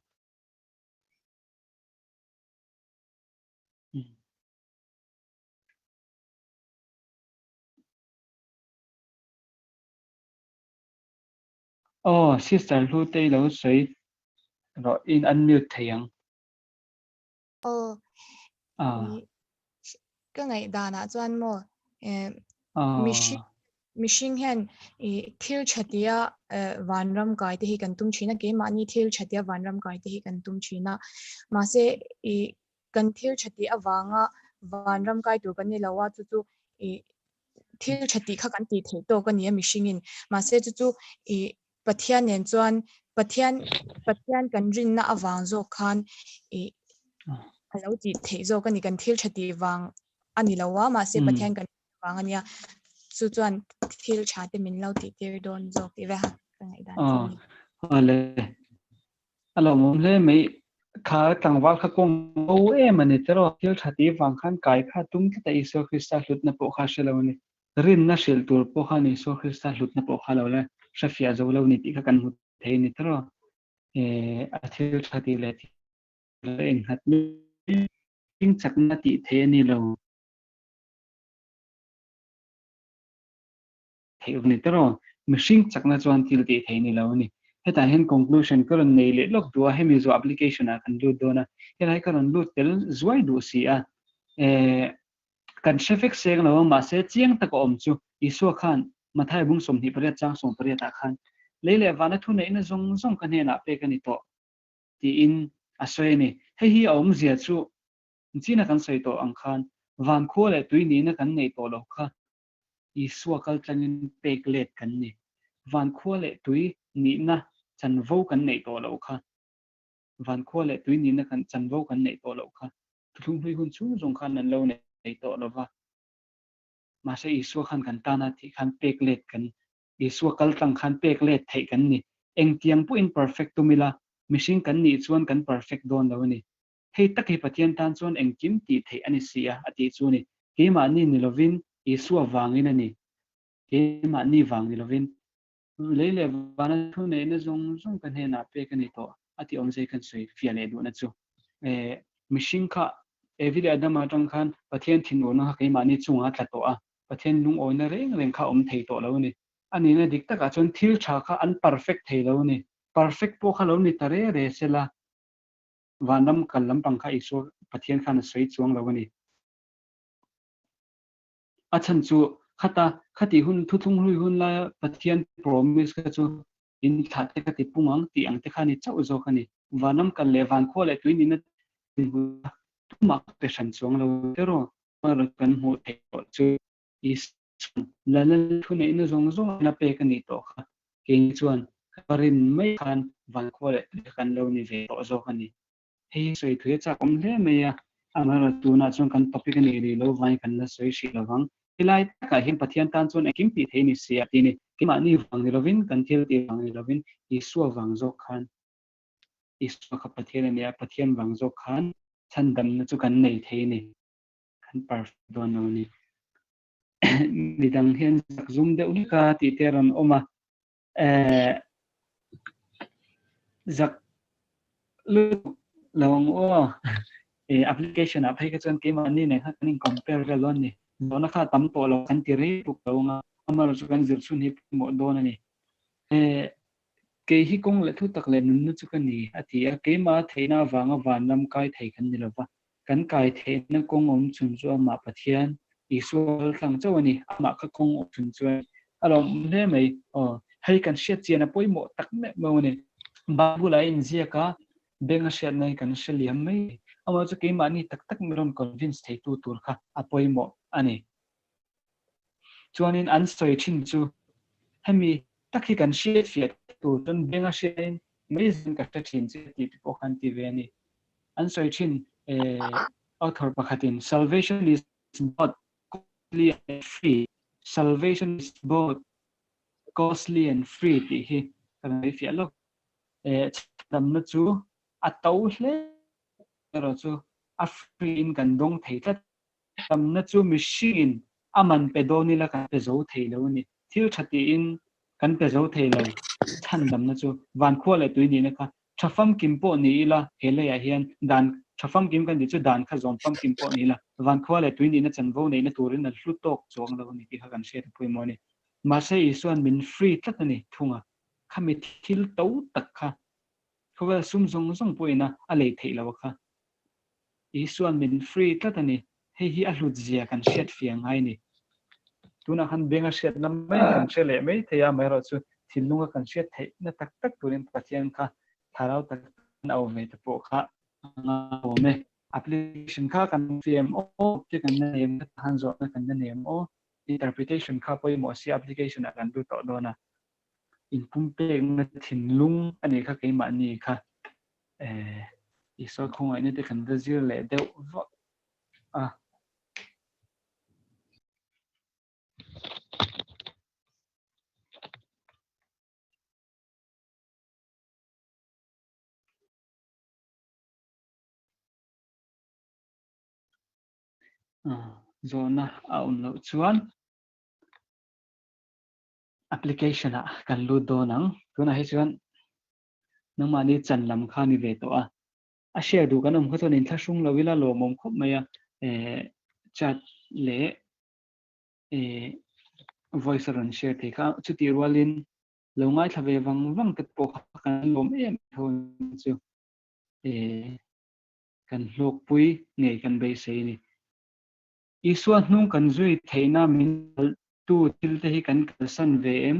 Aw sister Hlutei lo sawi rawh in unmute thei ang. Aw, ka ngaihdanah chuan maw mihring mihring hian thil tha tia vanram kai te hi kan tum thin a, keimahni thil tha tia vanram kai te hi kan tum thin a, mahse kan thil tha tih avanga vanram kai tur kan ni lo a, chu chu thil tha tih kha kan tih theih tawk a ni a mihringin, mahse chu chu Pathian nen chuan Pathian Pathian kan rinna avang zawk khan ih a lo tih theih zawk a ni kan thil tha tih vang a ni lo a mahse Pathian kan rinna vang a nia chu chuan thil tha te min lo tih tir dawn zawk tih vel ka ngaihdan chu a ni. Awle. A lawmawm hle mai. Kha tlangval kha kawng bo em a ni tiraw? Thil tha tih vang khan kai kha tum tlat a Isua Krista hlutna pawh kha hre lo a ni. Rinna hrilh tur pawh khan Isua Krista hlutna pawh kha lo la hre fiah zo lo ni tih kha kan hmu thei a ni tiraw? A thil tha tih leh thil a innghat mai chakna tih theih a ni lo. Theih a ni tiraw? Mihring chakna chuan thil tih theih ni lo a ni. Hetah hian conclusion ka rawn nei leh lawk duh a, hemi zawh application ah kan lut dawn a, helai ka rawn lut tel zuai duh si a. Eh, kan hre vek seng lo a, mahse chiang taka awm chu Isua khan Matthai bung 28 chang 18 ah khan lei leh vana thuneihna zawng zawng ka hnenah pek a ni tawh tiin a sawi a ni. Hei hi a awmzia chu china kan sawi tawh ang khan van khua leh tui nihna kan neih tawh loh kha Isua kal tlangin pek let kan ni. Van khua leh tui nihna chanvo kan neih tawh loh kha. Van khua leh tui nihna kan chanvo kan neih tawh loh kha. Thuthlung hlui hun chhung zawng khan an lo nei tawh lo va. Mahse Isua khan kan tana tih khan pek let kan Isua kal tlang khan pek let theih kan ni. Engtiang pawhin perfect tum ila, mihring kan nih chuan kan perfect dawn lo a ni. Hei tak hi Pathian tan chuan engkim tih theih a ni si a, a tih chu a ni. Keimahni ni lovin, Isua vangin a ni. Keimahni vang ni lovin. Lei leh vana thuneihna zawng zawng ka hnenah pek a ni tawh, a tih awmzei kan sawi fiah leh duhna chu. Eh, mihring kha Evi leh Adama atang khan Pathian thinurna kha keimahni chungah a tla tawh a, Pathian lungawina reng reng kha a awm thei tawh lo a ni. A nihna dik takah chuan thil tha kha an perfect thei lo a ni. Perfect pawh kha lo ni ta re re sela, Vanram kal lampang kha Isua Pathian khan a sawi chuang lo a ni. A chhan chu khata khati hun thuthlung hlui hun laia Pathian promise kha chu in thlah te ka ti pung ang tih ang te kha ni chauh zawk a ni. Vanram kal leh vankhua leh tui nihna dinhmun tumah ka pe hran chuang lo tiraw? Kan hmuh theih tawh chu Isua'n Lalna thuneihna zawng zawng a pek a nih tawh kha keini chuan ka rin mai khan vankhua leh tui kha kan lo ni ve tawh zawk a ni. Hei hi sawi thui a chak awm hle mai a, amaherawhchu tunah chuan kan topic a nih rih lo vangin kan la sawi hrih lo vang. Helai takah hian Pathian tan chuan engkim tih theih a ni si a tih a ni. Keimahni vang ni lovin, kan thil tih vang ni lovin Isua vang zawk khan Isua kha Pathian a ni a, Pathian vang zawk khan chhandamna chu kan nei thei a ni. Kan perfect dawn lo a ni. Midang hian zak zum deuh hlek a tih te a rawn awm a. Eh, zak lutuk lo ang aw. Eh, application ah phei kha chuan keimahni nen khan kan in compare vel dawn a ni. Zawhna kha a tam tawh lo kan ti rei tuk lo ang a, amaherawhchu chu kan zir chhun hi pawimawh dawn a ni. Eh, kei hi kawng leh thu tak leh nunna chu ka ni a ti a, keimah theihna avanga vanram kai thei kan ni lova. Kan kai theihna kawng awm chhun chu amah Pathian, Isua kal tlang chauh a ni. Amah kha kawng awm chhun chu a ni. A lawmawm hle mai. Aw, hei kan hriat chian a pawimawh tak meuh meuh a ni. Bible-ah a inziak a, beng a hriatna hi kan hre liam mai. Amah chu keimahni tak tak min rawn convince theitu tur kha a pawimawh a ni. Chuanin an sawi thin chu hemi tak hi kan hriat fiah tur chuan beng a hriain mai zan ka hre thin che tih te pawh khan ti ve a ni. An sawi thin author pakhatin Salvation is both costly and free, Salvation is both costly and free tih hi ka lo fiah lawk. Chhandamna chu a to hle erawh chu a free in kan dawng thei tlat. Chhandamna chu mihringin a man pe dawn ila kan pe zo thei lo a ni. Thil tha tiin kan pe zo thei lo. Chhandamna chu vankhua leh tui nihna kha Tha famkim pawh ni ila, he leiah hian dan tha famkim kan tih chu dan kha zawm famkim pawh ni ila, vankhua leh tui nihna chanvo neihna turin a hlu tawk chuang lo a ni tih kha kan hriat a pawimawh a ni. Mahse Isua'n min free tlat a ni thung a, khami thil to tak kha khawvel sum zawng zawng pawhin a a lei theih lo a kha. Isua'n min free tlat a ni. Hei hi a hlut zia kan hriat fiah ngai a ni. Tunah khan benga hriatna mai kan hre leh mai thei a, amaherawhchu thinlunga kan hriat theihna tak tak turin Pathian kha thlarau tak kan au ve te pawh kha a ngaiawm e. Application kha kan fiam aw, te kan la nei em, han zawhna kan la nei em aw, interpretation kha pawimawh si application ah kan lut tawh dawn a, inpumpekna thinlung a nih kha keimahni kha eh Isua khawngaihna te kan va zir leh deuh vak a. Zawhna a awm loh chuan application ah kan lut dawn ang. Tunah hi chuan nangmahni chan lam kha ni ve tawh a. A share duh kan awm kha chuan inthlahrung lo ila lawmawm khawp mai a. Chat leh voice a rawn share thei kha. Chutih rualin lo ngaithla ve vang vang te pawh kha kan lawm em tho chu. Kan hlawkpui ngei kan beisei a ni. Isua hnung kan zui theihna min kaltu thil te hi kan kalsan ve em?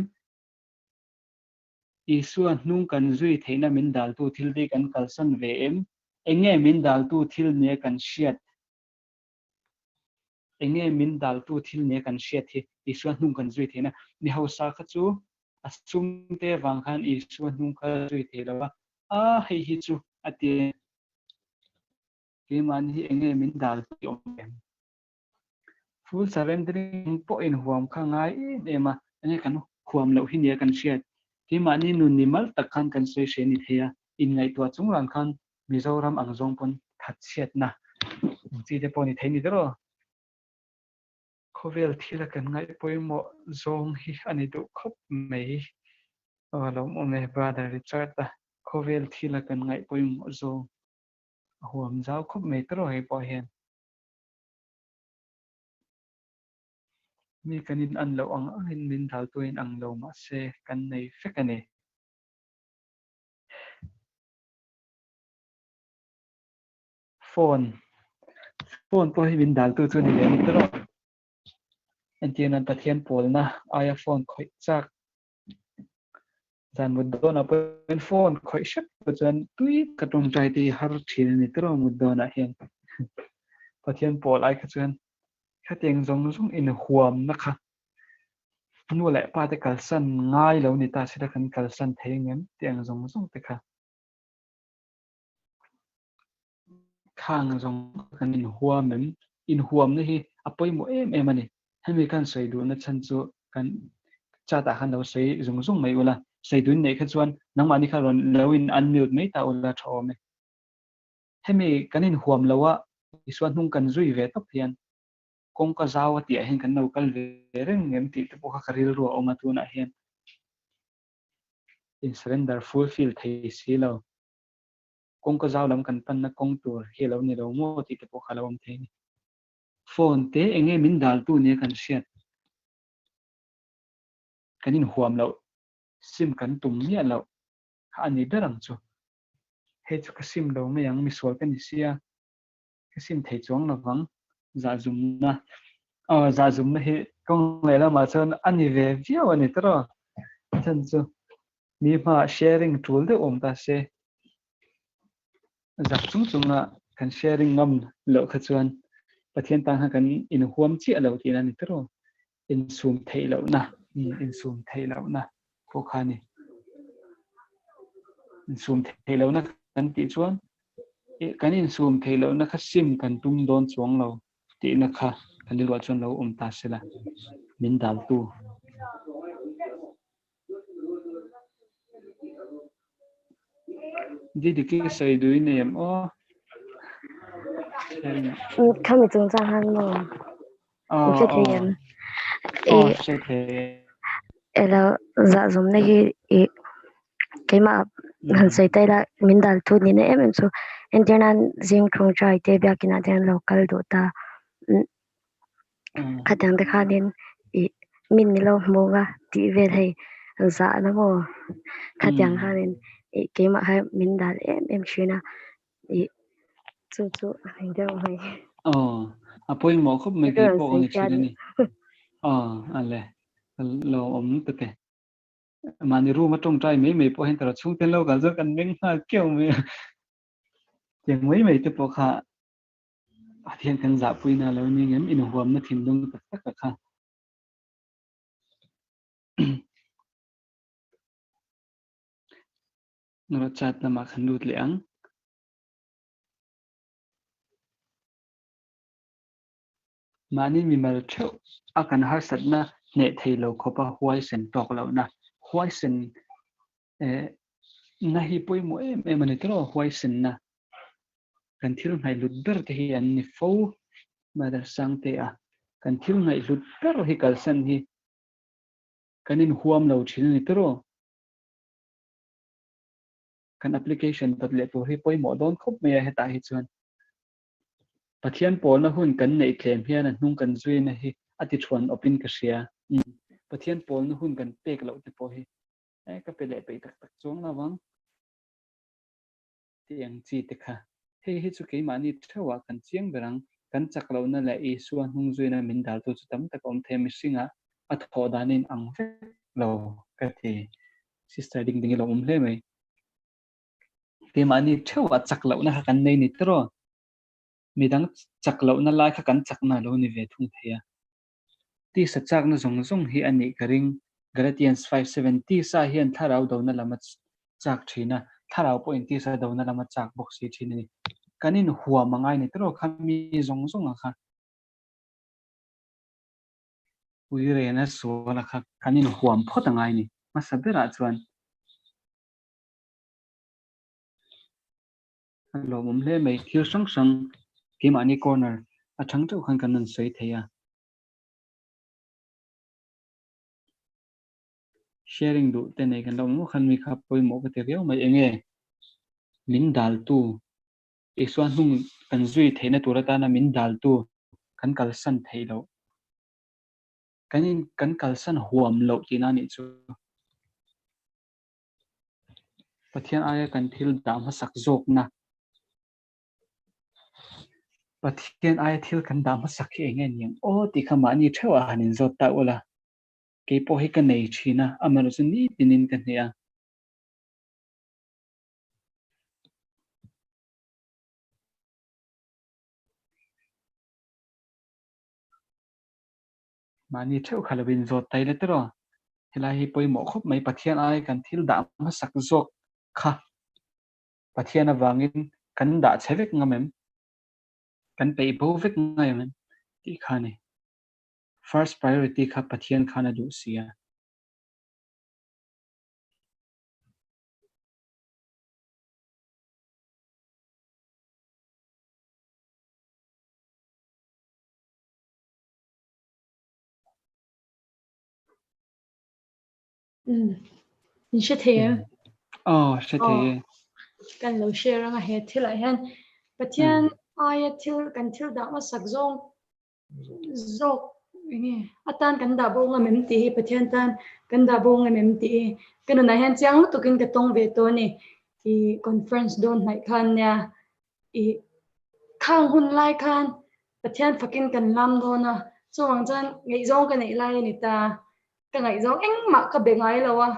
Isua hnung kan zui theihna min daltu thil te hi kan kalsan ve em? Enge min daltu thil nia kan hriat? Enge min daltu thil nia kan hriat hi Isua hnung kan zui theihna? Mi hausa kha chu a sum te vang khan Isua hnung kha zui thei lo a, a hei hi chu a ti a. Keimahni hi enge min dal tih awm em? Full surrendering pawh inhuam kha ngai em em a, enge kan huam loh hi nia kan hriat. Keimahni nun ni mal tak khan kan sawi hre ni thei a, inngaihtuah chung ran khan Mizoram ang zawng pawn thatchhiatna ang chi te pawh ni thei ni der aw. Khawvel thila kan ngaih pawimawh zawng hi a ni duh khawp mai. Aw lawmawm e Brother Richard a, khawvel thila kan ngaih pawimawh zawng a huam zau khawp mai tawrh hei pawh hian. Mi kan in an loh ang angin min daltu in ang lo mahse kan nei vek a ni. Phone phone pawh hi min daltu chu ni ve ni tawrh. Entir nan Pathian pawlna aia phone khawih chak Zan mut dawnah pawhin phone khawih hrep pawh chuan tui ka tawngtai te hi har thin a ni tiraw mut dawnah hian. Pathian pawl ai kha chuan khatiang zawng zawng inhuamna kha nu leh pa te kalsan ngai lo ni ta sila kan kalsan thei ang em tih ang zawng zawng te kha. Khang zawng kan inhuam em? Inhuamna hi a pawimawh em em a ni. Hemi khan sawi duhna chhan chu kan chat ah khan lo sawi zung zung mai ula, sawi duhin neih kha chuan nangmahni kha rawn lo in unmute mai ta ula tha awm e. Hemi kan inhuam lo a, Isua hnung kan zui ve tawp hian kawngka zau a tih ah hian kan lo kal ve reng em tih te pawh kha ka rilru a awm a tunah hian in surrender fulfill thei si lo. Kawngka zau lam kan panna kawng tur hi a lo ni lo maw tih te pawh kha a lo awm thei a ni. Phone te eng nge min daltu nia kan hriat? Kan inhuam loh, sim kan tum miah loh kha a ni ber ang chu. Hei chu ka sim lo mai ang, misual ka ni sia, ka sim thei chuang lo vang. Zahzumna, aw zahzumna hi kawng leh lamah chuan a ni ve viau a ni tawrh aw. A chhan chu mi hmaah sharing tul deuh awm ta se. Zak chung chunga kan sharing ngam loh kha chuan Pathian tan khan kan inhuam chiah lo tihna a ni tawrh aw. Insum theih lohna, insum theih lohna pawh kha a ni. Insum theih lohna kan tih chuan kan insum theih lohna kha sim kan tum dawn chuang lo tihna kha kan rilruah chuan lo awm ta se la, min daltu. Didiki sawi duh i nei em aw? Khami chungchang han maw? Hre thei em? Aw, hre thei e. Elo zahzumna hi i keimah han sawi ta ila min dal thu ni na em em chu entir nan zing tawngtai te biakin ah te an lo kal duh ta. Khatiang te khanin ih min ni lo hmu nga tih vel hei zahna maw khatiang khanin ih keimah kha min dal em em thin a ih chu chu a ni deuh mai. Aw a pawimawh khawp mai kei pawh ka ni thin a ni. Aw a le ka lo awm lutuk e. Mahni room a tawngtai mai mai pawh hian ka ro chhungten lo kal chuan kan meng nghal keuh mai a. Tiang mai mai te pawh kha Pathian kan zahpuina lo ni ngem inhuamna thinlung tak tak a kha. Nura chat lamah kan lut leh ang. Mahni mimal theuh a kan harsatna hneh thei lo khawpa huaisen tawk lohna. Huaisen eh, na hi pawimawh em em a ni tawh huaisenna. Kan thil hnaihlut ber te hi an ni fo. Brother Sangtea, kan thil ngaihhlut ber hi kalsan hi kan inhuam lo thin a ni tiraw? Kan application dawt leh tur hi pawimawh dawn khawp mai a hetah hi chuan. Pathian pawlna hun kan neih tlem hian a hnung kan zuina hi a ti thuan awpin ka hria. Pathian pawlna hun kan pek loh te pawh hi e ka pe leh peih tak tak chuang lo ang tih ang chi te kha. Hei hi chu keimahni theuhah kan chiang ber ang. Kan chak lohna leh Isua hnung zuina min daltu chu tam tak a awm thei a, mihringah a thawh danin ang vek lo ka ti. Sister ding ding i lo awm hle mai. Keimahni theuhah chak lohna kha kan nei ni tiraw? Midang chak lohna lai kha kan chakna a lo ni ve thung thei a. Tisa chakna zawng zawng hi a nih ka ring. Galatians 5:7 Tisa hian thlarau dona lam a chak thin a, thlarau pawhin tisa dona lam a chak bawk si thin a ni. Kan inhuam a ngai ni tiraw kha mi zawng zawng a kha. Uirena sual a kha kan inhuam phawt a ngai ni. Hmasa berah chuan. A lawmawm hle mai. Thil hrang hrang keimahni corner atang teuh khan kan rawn sawi thei a. Sharing duh te nei kan lo awm khan mi kha pawimawh ka ti riau mai. Enge min daltu Isua hnung kan zui theihna tur atana min daltu kan kalsan theih loh. Kan in kan kalsan huam loh tihna anih chu. Pathian aia kan thil dah hmasak zawkna. Pathian aia thil kan dah hmasak hi eng nge niang aw tih kha mahni theuh ah han inzawt ta ula. Kei pawh hi ka nei thin a, amaherawhchu chu nitinin ka hneh a. Mahni theuh kha lo inzawt tai la tiraw? Helai hi pawimawh khawp mai, Pathian ai kan thil dah hmasak zawk kha Pathian avangin kan dah chhe vek ngam em? Kan peih bo vek ngai em tih kha a ni. First priority kha Pathian khan a duh si a. In hre thei em? Aw, hre thei e. Kan lo share anga he thil ah hian Pathian aia thil kan thil dah hmasak zawng zawk enge atan kan dah bo ngam em tih hi Pathian tan kan dah bo ngam em tih hi ka nunah hian chiang lutukin ka tawng ve tawh a ni. I conference dawn hnaih khan nia i khang hun lai khan Pathian fakin kan lam dawn a, chuvang chuan ngaihzawng ka neih lai a ni ta. Ka ngaihzawng engmah ka be ngai lo a,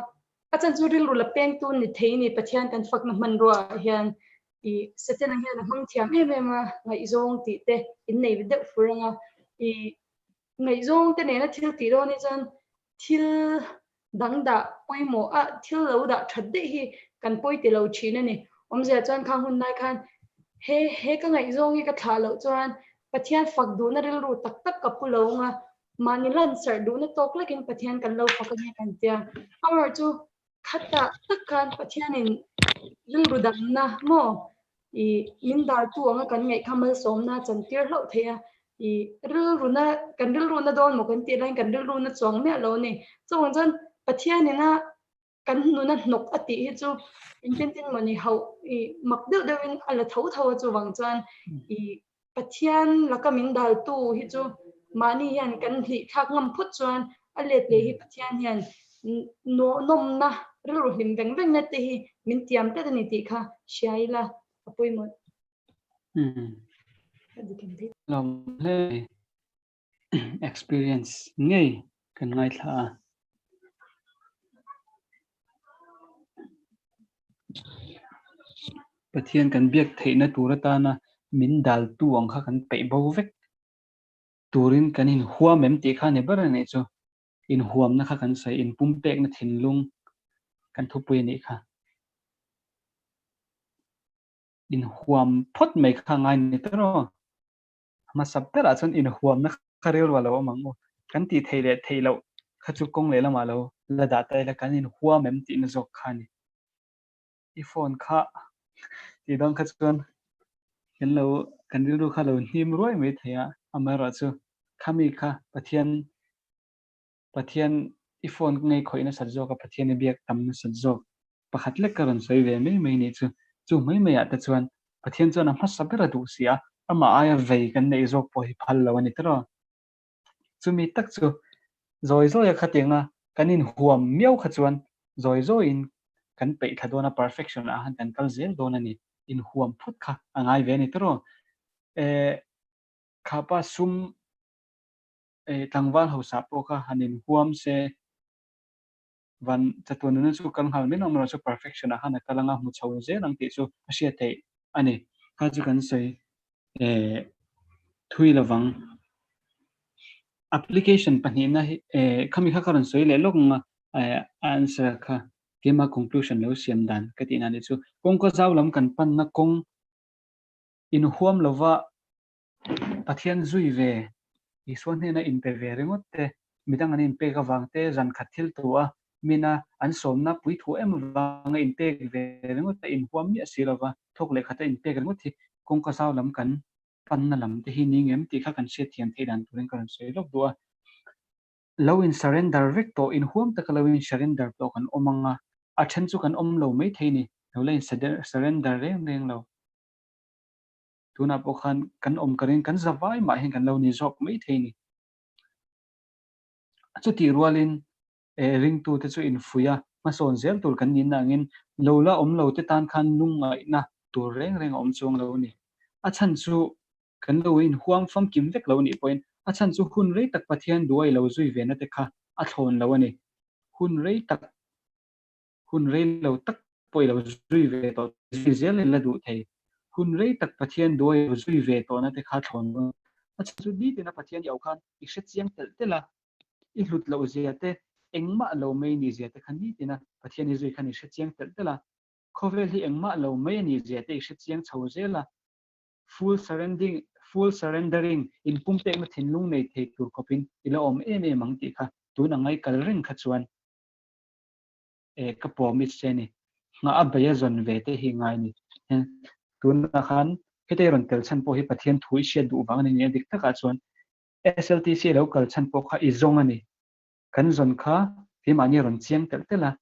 a chan chu rilru la pengtu ni thei ni Pathian kan fakna hmanrua ah hian i Setana hian a hmang thiam em em a, ngaihzawng tih te in nei deuh fur ang a, i ngaihzawng te nena thil tih dawn hi chuan thil dang dah pawimawh a, thil lo dah that daih hi kan pawi ti lo thin a ni. Awmzia chuan khang hun lai khan he he ka ngaihzawng hi ka thlah loh chuan Pathian fak duhna rilru tak tak ka pu lo ang a, mahni lansarh duhna tawk lekin Pathian kan lo fak ania kan tia. Amaherawhchu chu khatah tak khan Pathianin rilru damna maw i min daltu anga kan ngaih kha malsawmna chantir hlauh thei a, i rilruna kan rilruna dawn maw kan tih laiin kan rilruna chuang miah lo a ni. Chuvang chuan Pathianina kan nuna hnawk a tih hi chu engtin tin maw ni hauh i mak deuh deuhin a la tho tho a chuvang chuan i Pathian laka min daltu hi chu mahni hian kan hlih thlak ngam phawt chuan a let leh hi Pathian hian nawmna rilru hlim veng vengna te hi min tiam tlat a ni tih kha hria ila a pawimawh. Lawm hle experience ngei kan ngaithla a. Pathian kan biak theihna tur atana min daltu ang kha kan peih bo vek turin kan inhuam em tih kha a ni ber a nih chu. Inhuamna kha kan sawi, inpumpekna thinlung kan thupui a nih kha. Inhuam phawt mai kha ngai ni ta rawh. Hmasa berah chuan inhuamna kha rilru a lo awm ang u. Kan tih theih leh theih loh kha chu kawng leh lamah lo la dah ta ila kan inhuam em tihna zawk kha a ni. I phone kha tih dawn kha chuan kan lo. kan rilru kha lo hnim ruai mai thei a, amaherawhchu khami kha Pathian Pathian i phone ngei khawih nasat zawk a, Pathian i biak tam nasat zawk pakhat lek ka rawn sawi ve mai mai nih chu. Chu mai mai ah te chuan Pathian chuan a hmasa ber a duh si a, amah aia vei kan neih zawk pawh hi phal lo a ni tiraw. Chumi tak chu zawi zawi a khatianga kan inhuam miau kha chuan zawi zawiin kan peih thla dawn a, perfection ah khan kan kal zel dawn a ni. Inhuam phut kha a ngai ve a ni tiraw. Eh, khapa sum eh tlangval hausa pawh kha han inhuam se, van chatuan nuna chu kal nghal mai lo amaherawh chu perfection ah khan a kal anga hmu chho zel ang tih chu a hriat theih a ni. Kha chu kan sawi eh thui lovang. Application pahnihna hi eh khami kha ka rawn sawi leh lawk ang a eh a answer kha keima conclusion lo siam dan ka tihna nih chu. Kawngka zau lam kan panna kawng inhuam lova Pathian zui ve, Isua hnena inpe ve ringawt te, midang an inpek avang te, zan khat thil tu a, mina an sawmna pui thu em avanga inpek ve ringawt te inhuam miah si lova, thawk leh khata inpek ringawt hi kawngka zau lam kan panna lam te hi ni ngem tih kha kan hriatthiam theih dan turin ka rawn sawi lawk duh a. Lo in surrender vek tawh, inhuam taka lo in surrender tawh kan awm ang a, a then chu kan awm lo maithei ni, lo la in surrender reng reng lo. Tunah pawh khan kan awm ka ring, kan zavai mah hian kan lo ni zawk mai thei ni. Chutih rualin eh ringtute chu infuih a, hmasawn zel tur kan nihna angin lo la awm lo te tan khan lungngaihna tur reng reng a awm chuang lo a ni. A chhan chu kan lo inhuam famkim vek lo nih pawhin a chhan chu hun rei tak Pathian duai lo zui ve na te kha a thlawn lo a ni. Hun rei tak Hun rei lo tak pawh i lo zui ve tawh, zui zel in la duh thei. Hun rei tak Pathian duai lo zui ve tawhna te kha thlawn dawn. A chhan chu nitin a Pathian i auh khan i hre chiang telh telh a, i hlut loh zia te, engmah lo mai nih zia te kha nitin a Pathian i zui khan i hre chiang telh telh a. Khawvel hi engmah lo mai a nih zia te i hre chiang chho zel a. Full surrending, full surrendering, inpumpekna thinlung nei thei tur khawpin i la awm em em ang tih kha tun a ngaikal reng kha chuan eh ka promise che ni. Nghah a bei a zawn ve te hi ngai ni. Tunah khan heta i rawn tel chhan pawh hi Pathian thu i hriat duh vang a ni nia dik takah chuan SLTC lo kal chhan pawh kha i zawng a ni. Kan zawn kha keimahni rawn chiang telh telh a,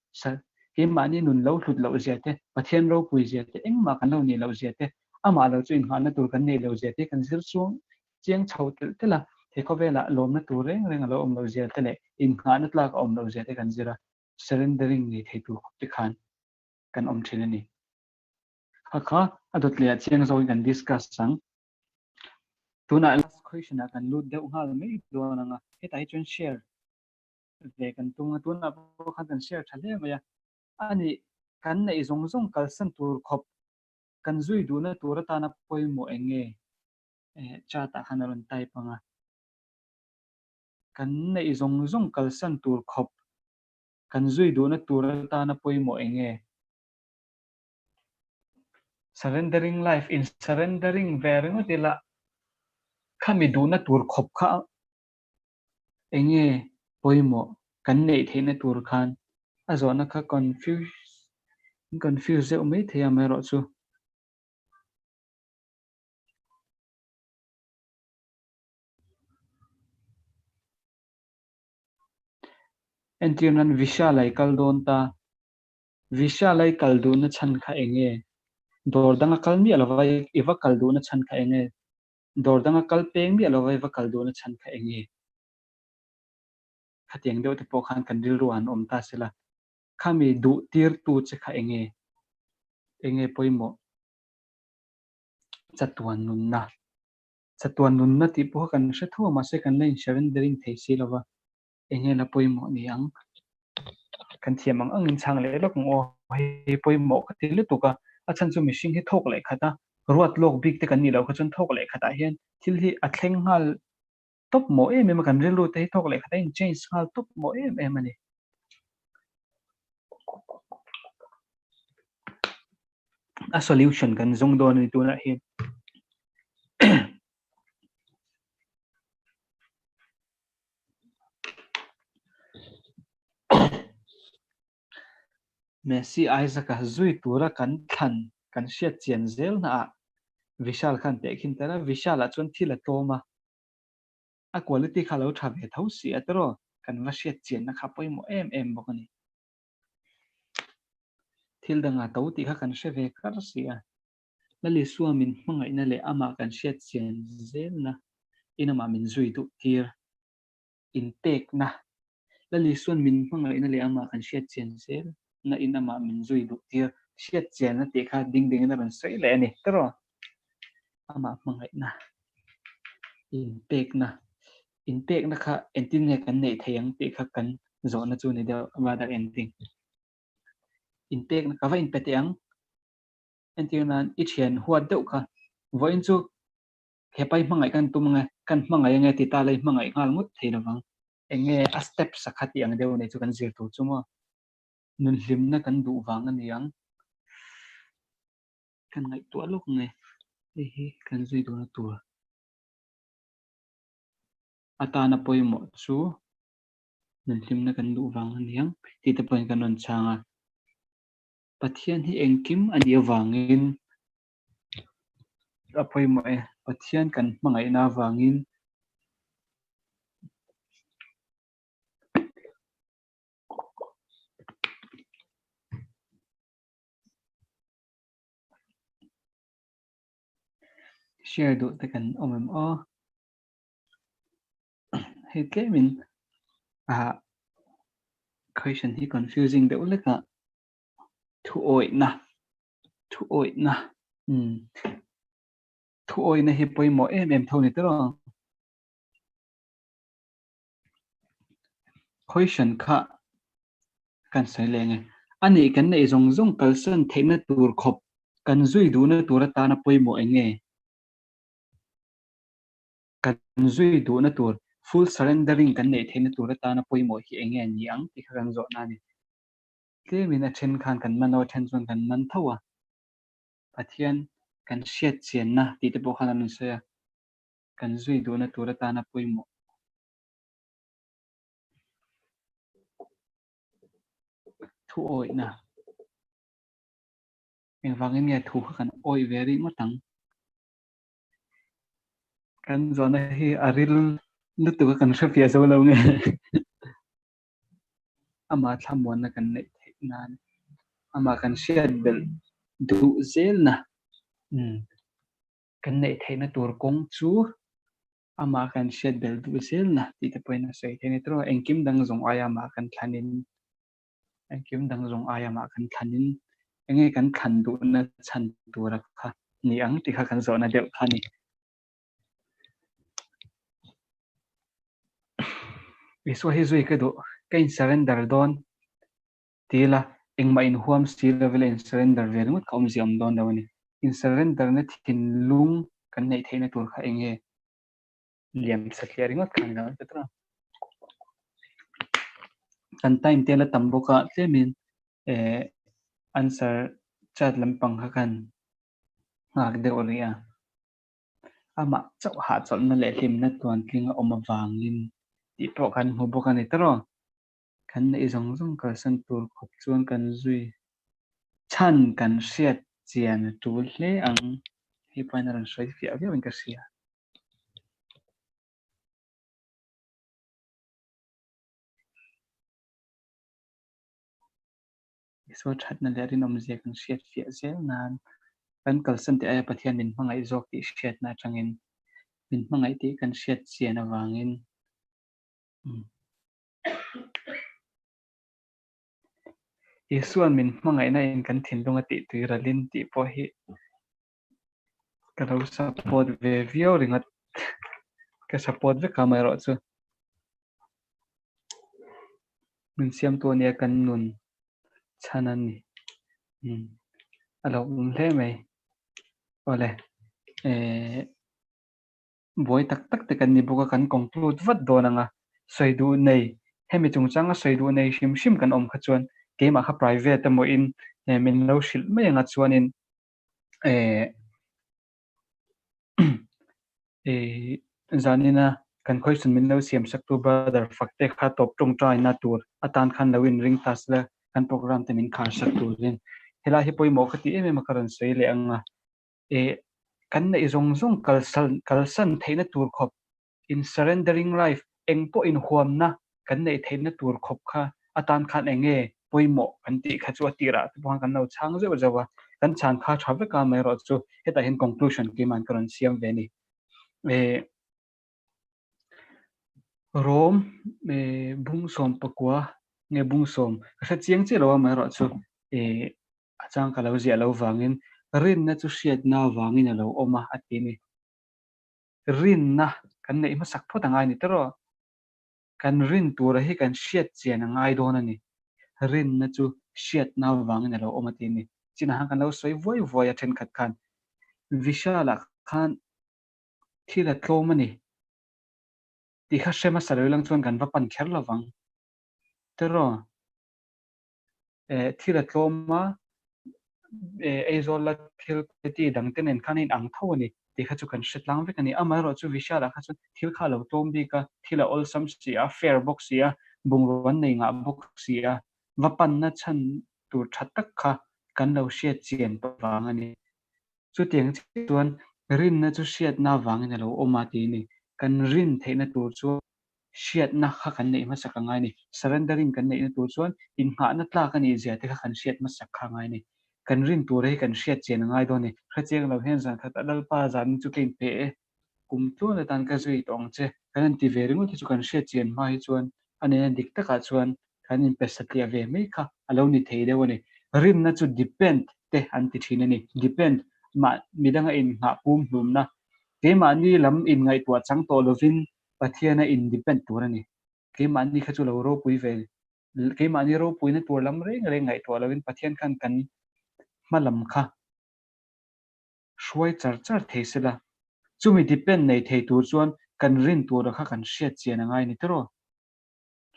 keimahni nun lo hlut loh zia te, Pathian ropui zia te, engmah kan lo nih loh zia te, amah lo chu inngahna tur kan neih loh zia te kan zir chuang chiang chho telh telh a, he khawvelah lawmna tur reng reng a lo awm loh zia te leh innghahna tlak a awm loh zia te kan zir a, surrendering nei thei tur khawp te khan kan awm thin a ni. Kha kha a dawt leh ah chiang zawkin kan discuss ang. Tunah last question ah kan lut deuh nghal mai dawn ang a, hetah hi chuan share ve kan tum a, tunah pawh khan kan share tha hle mai a, ani kan neih zawng zawng kalsan tur khawp kan zui duhna tur atana pawimawh eng nge? Eh chat ah khan a rawn type ang a. Kan neih zawng zawng kalsan tur khawp kan zui duhna tur atana pawimawh eng nge? Surrendering life in surrendering ve ringawt ila khami duhna tur khawp kha eng nge pawimawh kan neih theihna tur khan a zawhna kha confuse confuse deuh mai thei a amaherawhchu. Entir nan Vishal a i kal dawn ta. Vishal a i kal duhna chhan kha eng nge? Dawr danga kal miah lova i va kal duhna chhan kha eng nge? Dawr danga kal peng miah lova i va kal duhna chhan kha eng nge? Khatiang deuh te pawh khan kan rilru ah an awm ta sela. Khami duh tirtu che kha eng nge? Eng nge pawimawh? Chatuan nunna. Chatuan nunna tih pawh kha kan hre tho a, mahse kan la insurrendering thei si lova, eng nge la pawimawh ni ang? Kan thiam ang angin chhang leh lawk ang aw, hei pawimawh ka ti lutuk a, a chhan chu mihring hi thawk leh khat a, ruat lawk bik te kan nih loh kha chuan thawk leh khatah hian thil hi a thleng nghal tawp mawh em em a, kan rilru te hi thawk leh khat a in change nghal tawp mawh em em a ni. A solution kan zawng dawn a ni tunah hian. Messi Isaac-a zui tura kan thlan kan hriat chian zel hnaah. Vishal khan tehkhin tel a, Vishal ah chuan thil a tlawm a, a quality kha a lo tha ve tho si a tiraw? Kan va hriat chianna kha pawimawh em em bawk a ni. Thil dangah to tih kha kan hre ve kar si a. Lalisua min hmangaihna leh amah kan hriat chian zelna in amah min zui duh tir inpekna. Lalisuan min hmangaihna leh amah kan hriat chian zelna in amah min zui duh tir hriat chianna tih kha ding dingin a rawn sawi leh a ni tiraw? Amah hmangaihna inpekna inpekna kha engtin nge kan neih theih ang tih kha kan zawhna chu ni deuh rather ending inpekna ka va inpe teh ang. Entir nan i thian huat deuh kha vawiin chu hepa i hmangaih kan tum ange, kan hmangaih ange ti ta la i hmangaih nghal ngawt thei lovang. Enge a steps a kha tih ang deuh nei chu kan zir tur chu maw? Nun hlimna kan duh vang a ni ang. Kan ngaihtuah lawk nge hei hi kan zui duhna tur atana pawimawh chu nun hlimna kan duh vang a ni ang tih te pawhin kan rawn chhang a. Pathian hi engkim a nih avangin a pawimawh e. Pathian kan hmangaihna avangin share duh te kan awm em aw. Hei tlemin ah question hi confusing deuh lek a thu awihna thu awihna um thu awihna hi pawimawh em em tho ni tawh ang question kha kan sawi leh nge a nih kan neih zawng zawng kalsan theihna tur khawp kan zui duhna tur atana pawimawh eng nge? Kan zui duhna tur, full surrendering kan neih theihna tur atana pawimawh hi eng nge ni ang tih kha kan zawhna a ni. Tlemin a then khan kan man a, a then chuan kan man tho a. Pathian kan hriat chianna tih te pawh khan an rawn sawi a, kan zui duhna tur atana pawimawh. Thuawihna. Engvangin nge thu kha kan awih ve rih ngawt ang? Kan zawhna hi a ril lutuk a kan hre fiah zo lo nge amah thlamuanna kan neih theih nan amah kan hriat belh duh zelna kan neih theihna tur kawng chu amah kan hriat belh duh zelna tih te pawhin a sawi thei a ni tawh a, engkim dang zawng aia amah kan thlanin Engkim dang zawng aia mah kan thlanin enge kan thlan duhna chhan tura kha ni ang tih kha kan zawhna deuh kha a ni. Isua hi zui ka duh, ka in surrender dawn ti ila engmah inhuam si lovila in surrender ve ringawt kha awmzia awm dawn lo a ni. In surrender na thinlung kan neih theihna tur kha enge liam satliah ringawt kha ni lo et cetera. Kan time te la tam bawk a tlemin eh answer chat lampang kha khan nghak deuh rih a. Amah chauh hahchawlhna leh hlimna tuantling a awm avangin tih pawh kan hmu bawk a ni tawrh. Kan neih zawng zawng kalsan tur khawp chuan kan zui chhan kan hriat chian a tul hle ang. Hei pawhin a rawn sawi fiah viauin ka hria. Isua thatna leh rinawmzia kan hriat fiah zel nan kan kalsan tih aia Pathian min hmangaih zawk tih hriatna atangin min hmangaih tih kan hriat chian avangin Isua'n min hmangaihna in kan thinlung a tih tui ralin tih pawh hi Ka lo support ve viau ringawt. Ka support vek a amaherawh chu min siamtu ania kan nun chhan a ni. Umm a lo awm hle mai. Awle eh buai tak tak te kan ni bawk a kan conclude vat dawn ang a, sawi duh nei hemi chungchanga sawi duh nei hrim hrim kan awm kha chuan keimah kha private emaw in min lo hrilh mai ang a chuanin eh eh zanina kan question min lo siam sak tu brother Fakte kha tawp tawngtaina tur atan khan lo in ring ta sela kan program te min khar sak turin helai hi pawimawh ka ti em em a ka rawn sawi leh ang a eh. Kan neih zawng zawng kalsan kalsan theihna tur khawp in surrendering life eng pawh inhuamna kan neih theihna tur khawp kha atan khan eng nge pawimawh kan tih kha chu a tirah te pawh khan kan lo chhang zeuh zeuh a, kan chhan kha tha vek a amaherawh chu hetah hian conclusion keimahin ka rawn siam ve a ni. Eh Rom eh bungsawm pakua nge bungsawm ka hre chiang chiah lo a amaherawh chu eh a chang ka lo ziah lo vangin rinna chu hriatna vangin a lo awm a a ti a ni. Rinna kan neih hmasak phawt a ngai ni tawh. Kan rin tura hi kan hriat chian a ngai dawn a ni. Rinna chu hriatna vangin a lo awm a ti a ni. Chinah khan kan lo sawi vuai vuai a thenkhat khan Vishal-ah khan thil a tlawm a ni tih kha hre hmasa lo ilang chuan kan va pan kher lo vang tawh. Thil a tlawm a, Aizawl la thil quality dang te nen khan a inang tho a ni tih kha chu kan hre tlang vek a ni. Amaherawh chu Vishal-ah kha chuan thil kha a lo tlawm bik a, thil a awlsam si a, fair bawk si a, bungrua an nei ngah bawk si a, va panna chhan tur tha tak kha kan lo hriat chian tawh vang a ni. Chutiang chiah chuan rinna chu hriatna vangin a lo awm a tih a ni. Kan rin theihna tur chuan hriatna kha kan neih hmasak a ngai a ni. Surrendering kan neihna tur chuan innghahna tlak a nih zia te kha kan hriat hmasak kha a ngai a ni. Kan rin tura hi kan hriat chian a ngai dawn a ni. Hrechiang lo hian zan khat a Lalpa zanin chu ka inpe e, kum tluan atan ka zui tawh ang che kan han ti ve ringawt hi chu kan hriat chian hma hi chuan a nena dik takah chuan kan inpe satliah ve mai kha a lo ni thei deuh a ni. Rinna chu depend te an ti thin a ni. Depend mah midanga innghah pum hlumna, keimahni lam inngaihtuah chang tawh lovin Pathiana independ tur a ni. Keimahni kha chu lo ropui ve, keimahni ropuina tur lam reng reng ngaihtuah lovin Pathian khan kan hma lam kha hruai char char thei se la. Chumi depend nei thei tur chuan kan rin tura kha kan hriat chian a ngai ni tiraw?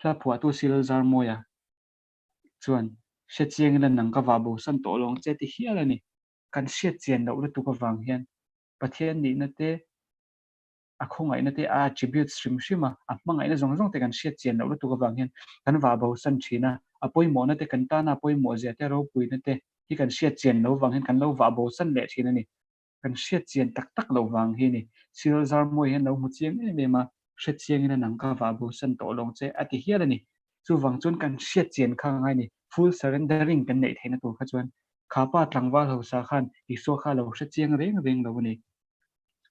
Hla phuahtu Silzarmawia chuan hre chiang ila nang ka vah bosan tawh lo ang che ti hial a ni. Kan hriat chian loh lutuk avang hian Pathian nihna te, a khawngaihna te, a attributes hrim hrim a, a hmangaihna zawng zawng te kan hriat chian loh lutuk avang hian kan vah bosan thin a, a pawimawhna te, kan tana a pawimawh zia te, a ropuina te hi kan hriat chian loh avang hian kan lo vah bosan leh thin a ni. Kan hriat chian tak tak loh vang hi a ni. Cyril Zarmawi hian lo hmu chiang em em a, hre chiangin a nang ka vah bosan tawh lawng che a ti hial a ni. Chuvang chuan kan hriat chian kha a ngai a ni. Full surrendering kan neih theihna tur kha chuan kha pa tlangval hausa khan Isua kha a lo hre chiang reng reng lo a ni.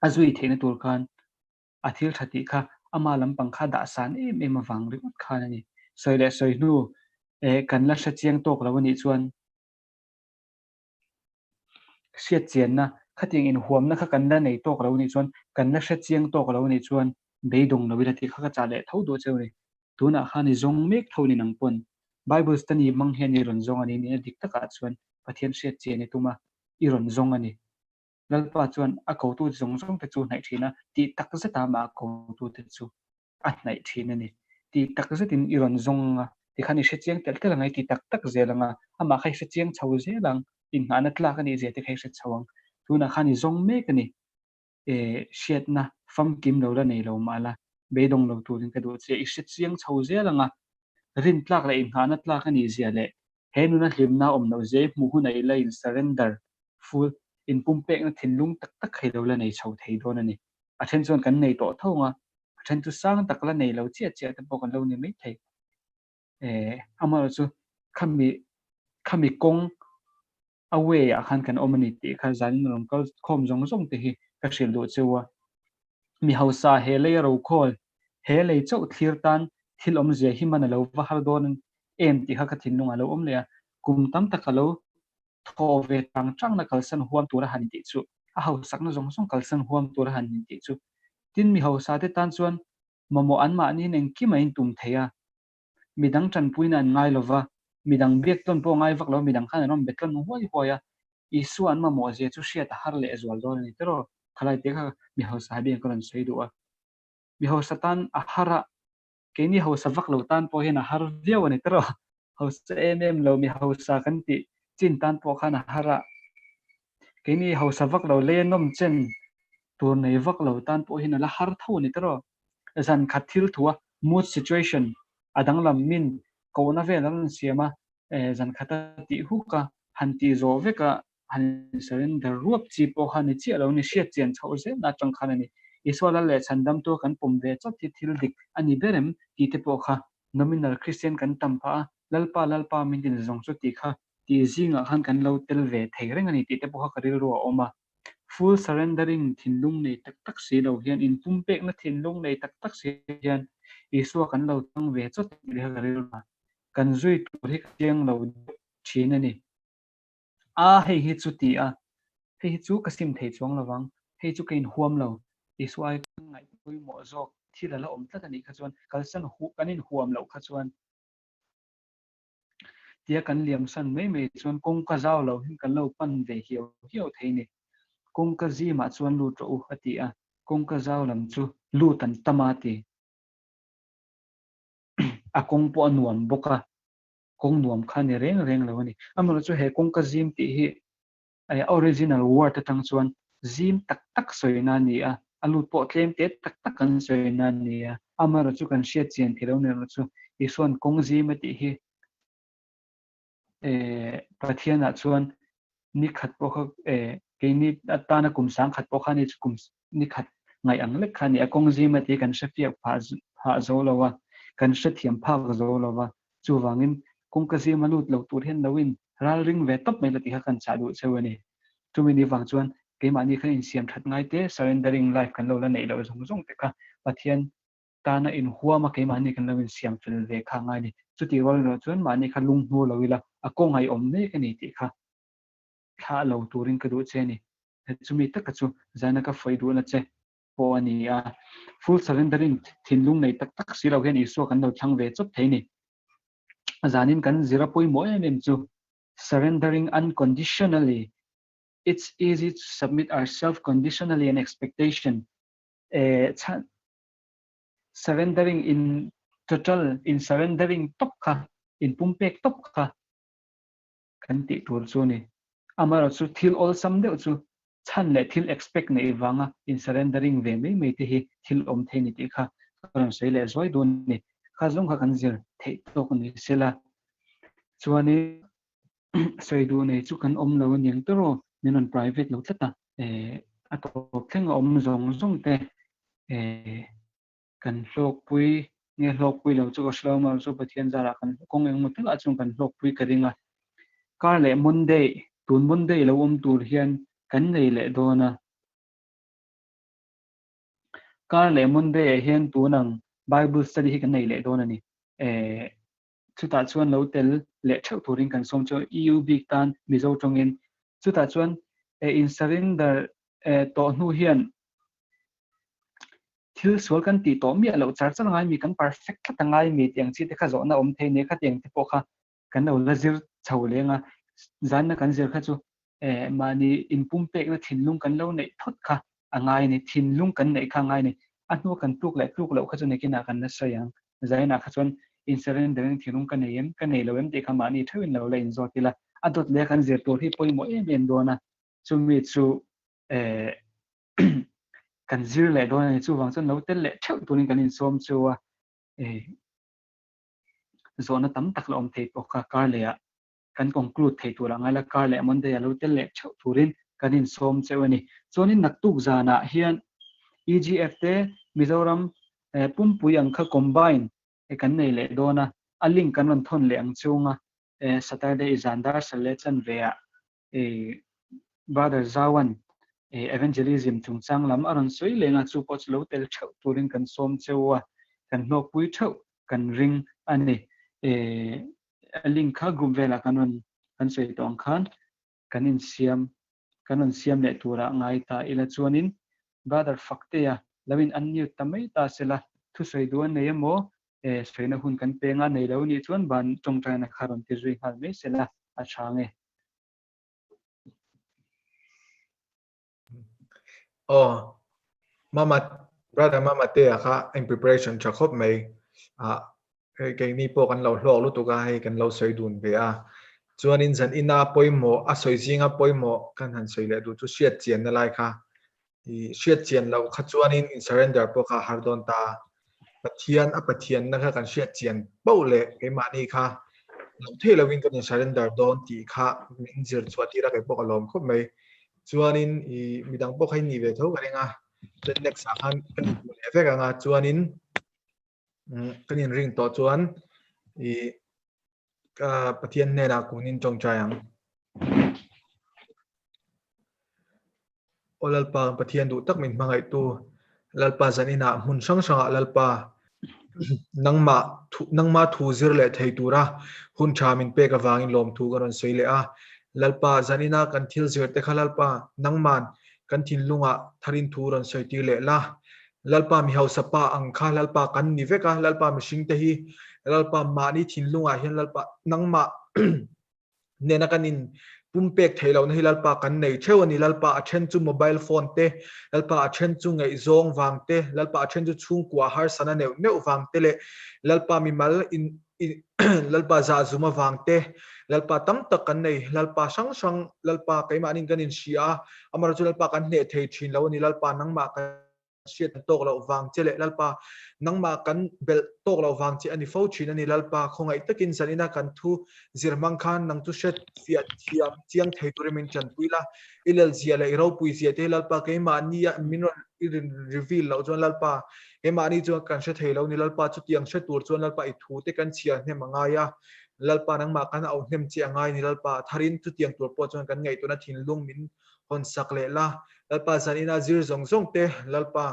A zui theihna tur khan a thil tha tih kha ama lampang kha dah san em em avang ringawt khan a ni. Sawi leh sawi hnu eh kan la hre chiang tawk lo a nih chuan hriat chianna khatiang inhuamna kha kan la nei tawk lo a nih chuan kan la hre chiang tawk lo a nih chuan beidawng lo ila tih kha ka chah leh tho duh cheu a ni. Tunah khan i zawng mek tho ni nang pawn Bible study hmang hian i rawn zawng a ni nihna dik takah chuan Pathian hriat chian i tum a, i rawn zawng a ni. Lalpa chuan a kotu zawng zawng te chu hnaih thin a, tih tak zeta amah a kotu te chu a hnaih thin a ni. Tih tak zetin i rawn zawng ang a, tikhan i hre chiang telh telh ang a, i ti tak tak zel ang a, amah kha i hre chiang chho zel ang, inngahna tlak a nih zia te kha i hre chho ang. Tunah khan i zawng mek a ni. E, hriatna famkim lo la nei lo mah la, beidawng lo turin ka duh che, i hre chiang chho zel ang a, rin tlak leh inngahna tlak a nih zia leh he nuna hlimna awm loh zia i hmuh hunah i la in surrender full inpumpekna thinlung tak tak kha i lo la nei chho thei dawn a ni. A then chuan kan nei tawh tho ang a, a then chu sang tak la nei lo chiah chiah te pawh kan lo ni mai thei. Eh, amaherawh chu khami khami kawng a way ah khan kan awm a ni tih kha zanin rawn kal khawm zawng zawng te hi ka hrilh duh cheu a. Mi hausa he lei a rokhawl, he lei chauh thlir tan thil awmzia hi man a lo va har dawn em tih kha ka thinlung ah a lo awm leh a. Kum tam tak a lo thaw ve tang tangna kalsan huam tura han intih chu, a hausakna zawng zawng kalsan huam tura han intih chu. Tin, mi hausa te tan chuan mamawh anmahniin engkim a intum thei a, midang tanpuina an ngai lova, midang biak tawn pawh ngai vak lo, midang khan an rawn be tawn huai huai a, Isua an mamawh zia chu hriat a har lehzual dawn a ni tiraw? Khalai te kha mi hausa hai biak ka rawn sawi duh a, mi hausa tan a har a, keini hausa vak lo tan pawh hian a har viau a ni tiraw? Hausa em em lo mi hausa kan tih chin tan pawh khan a har a, keini hausa vak lo lei a nawm chen tur nei vak lo tan pawh hian a la har tho a ni tiraw? Zan khat thil thu a, mood situation a danglam min kohna vel an rawn siam a, zan khat a tih huk a, han tih zawh vek a. han surrender ruap chi pawh kha ni chiah lo ni, hriat chian chhoh zelna atang khan a ni. Isua lal leh chhandamtu kan pawm ve chawt hi thil dik a ni ber em tih te pawh kha nominal Christian kan tam phah a, Lalpa Lalpa min din zawng chu tih kha tih zingah khan kan lo tel ve thei reng a ni tih te pawh kha ka rilru a awm a. Full surrendering thinlung nei tak tak si lo hian, inpumpekna thinlung nei tak tak si hian Isua kan lo tang ve chawt tih kha ka rilru a, kan zui tur hi ka chiang lo deuh thin a ni. A, hei hi chu ti a, hei hi chu ka sim thei chuang lo vang, hei chu ka inhuam lo, Isua ai ka ngaihpawimawh zawk thil a la awm tlat a nih kha chuan kalsan kan inhuam loh kha chuan tia kan liamsan mai mai chuan kawngka zau lo hi kan lo pan ve hiau hiau thei ni. Kawngka zimah chuan lut rawh u a ti a, kawngka zau lam chu lut an tam a ti. A kawng pawh a nuam bawk a, kawng nuam kha ni reng reng lo a ni. Amaherawhchu he kawngka zim tih hi original word atang chuan zim tak tak sawina a ni a, a lut pawh tlem te tak tak kan sawina a ni a, amaherawhchu kan hriat chian theih lo nen chu Isua'n kawng zim a tih hi Pathianah chuan ni khat pawh kha keini atana kum sang khat pawh kha ni chu kum ni khat ngaih ang lek kha a ni a, kawng zim a tih hi kan hre fiak phah zo lo a, kan hrethiam phak zo lo va, chuvangin kawngka zim a lut lo tur hian lo in ral ring ve tawp mai la tih kha kan chah duh cheu a ni. Chumi ni vang chuan keimahni khan insiam that ngai te, surrendering life kan lo la neih loh zawng zawng te kha Pathian tana inhuam a keimahni kan lo insiam fel ve kha a ngai a ni. Chutih rual erawh chuan mahni kha lunghnu lo ila a kawngaih awm mek a ni tih kha thlah lo turin ka duh che a ni. Chumi taka chu zaina ka fawi duhna che pawh a ni a. Full surrendering thinlung nei tak tak si lo hian Isua kan lo thlang ve chawp thei a ni. Zanin kan zira pawimawh em em chu surrendering unconditionally, it's easy to submit ourselves conditionally and expectation, chhan surrendering in total, in surrendering tawp kha, in pumpek tawp kha kan tih tur chu a ni. Amaherawhchu thil awlsam deuh chu chhan leh thil expect neih vanga in surrendering ve mai mai te hi thil awm thei ni tih kha ka rawn sawi leh zuai dawn a ni. Kha zawng kha kan zir theih tawk ni sela. Chuanin sawi duh nei chu kan awm lo aniang tawrh aw, min rawn private lo tlat a. A tawp thleng a awm zawng zawng te Kan hlawkpui nge hlawkpui lo chu ka hre lo amaherawhchu Pathian zarah kan kawng engemaw takah chuan kan hlawkpui ka ring a. Kar leh Monday, tun Monday lo awm tur hian kan nei leh dawn a. Kar leh Monday ah hian tun ang Bible study hi kan nei leh dawn a ni. Eh, chutah chuan lo tel leh theuh turin kan sawm chu EU bik tan Mizo tawngin. Chutah chuan eh in surrender eh tawh hnu hian Thil sual kan tih tawh miah loh char char ngai mi, kan perfect tlat a ngai mi tih ang chi te kha zawhna awm thei nia khatiang te pawh kha kan lo la zir chho leng a, zanna kan zir kha chu eh mahni inpumpekna thinlung kan lo neih phawt kha a ngai a ni, thinlung kan neih kha a ngai a ni. A hnua kan tluk leh tluk loh kha chu nakinah kan la sawi ang. Zainah kha chuan in surrendering thinlung ka nei em, ka nei lo em tih kha mahni theuhin lo la inzawt ila, a dawt leh kan zir tur hi pawimawh em em dawn a, chumi chu eh kan zir leh dawn a ni. Chuvang chuan lo tel leh theuh turin kan insawm chu a, zawhna tam tak la awm thei pawh kha kar leh ah kan conclude thei tur ah ngai la, kar leh Monday ah lo tel leh theuh turin kan insawm cheu a ni. Chuanin naktuk zanah hian EGF te Mizoram pumpui ang kha combine kan nei leh dawn a, a link kan rawn thawn leh ang chunga Saturday zan dar sal leh chanve ah Brother Zauan evangelism chungchang lam a rawn sawi leng a, chu pawh chu lo tel theuh turin kan sawm cheu a, kan hlawkpui theuh kan ring a ni. A link kha group velah kan rawn kan sawi tawh ang khan kan insiam kan rawn siam leh turah ngai ta ila chuanin Brother Faktea lo in unmute ta mai ta sela thusawi duh a nei emaw sawina hun kan peng a nei lo nih chuan ban tawngtaina kha rawn ti zui nghal mai sela a tha nge. Aw, Mama, brother Mama te a kha in preparation tha khawp mai. Ah, hei keini pawh kan lo hlawk lutuk a, hei kan lo sawi dun ve a. Chuanin zan ina pawimawh, a sawi zinga pawimawh kan han sawi leh duh chu hriat chianna lai kha. I hriat chian loh kha chuanin in surrender pawh kha a har dawn ta. Pathian a Pathianna kha kan hriat chian poh leh keimahni kha. Loh theih loin kan in surrender dawn tih kha min zir chhuah tir a kei pawh ka lawm khawp mai. Chuanin i midang pawh kha in nih ve tho ka ring a, chuan next ah khan kan inhmu leh vek ang a, chuanin kan inring tawh chuan i ka Pathian hnenah kunin tawngtai ang. Aw Lalpa, kan Pathian duh tak min hmangaihtu, Lalpa zaninah hmun hrang hrangah Lalpa nangmah nangma thu zir leh thei tura hun tha min pek avangin lawmthu ka rawn sawi leh a. Lalpa zanina kan thil zir te kha Lalpa nangman kan thinlungah tharin thu rawn sawi tir leh la. Lalpa mi hausa pa ang kha Lalpa kan ni vek a, Lalpa mihring te hi Lalpa mahni thinlungah hian Lalpa nangmah nena kan in pumpek theih lohna hi Lalpa kan nei theuh a ni. Lalpa a then chu mobile phone te, Lalpa a then chu ngaihzawng vang te, Lalpa a then chu chhungkua harsana neuh neuh vang te leh Lalpa mimal in Lalpa zahzum avang te, Lalpa tam tak kan nei, Lalpa hrang hrang, Lalpa keimahniin kan inhria a, amaherawhchu Lalpa kan hneh thei thin lo a ni. Lalpa nangmah kan hriat tawk loh vang che leh Lalpa, nangmah kan belh tawk loh vang che a ni fo thin a ni. Lalpa, khawngaih takin zanina kan thu zir hmang khan nang chu hriat fiah thiam chiang thei turin min tanpui la. I lalzia leh i ropui zia te hi Lalpa keimahnia min rawn i reveal loh chuan Lalpa, keimahni chuan kan hre thei lo ni. Lalpa, chutiang hre tur chuan Lalpa i thu te kan chhiar hnem a ngai a. Lalpa, nangmah kan auh hnem che a ngai ni. Lalpa, tharin chutiang tur pawh chuan kan ngaihtuahna thinlung min hawn sak leh la. Lalpa zanina zir zawng zawng te Lalpa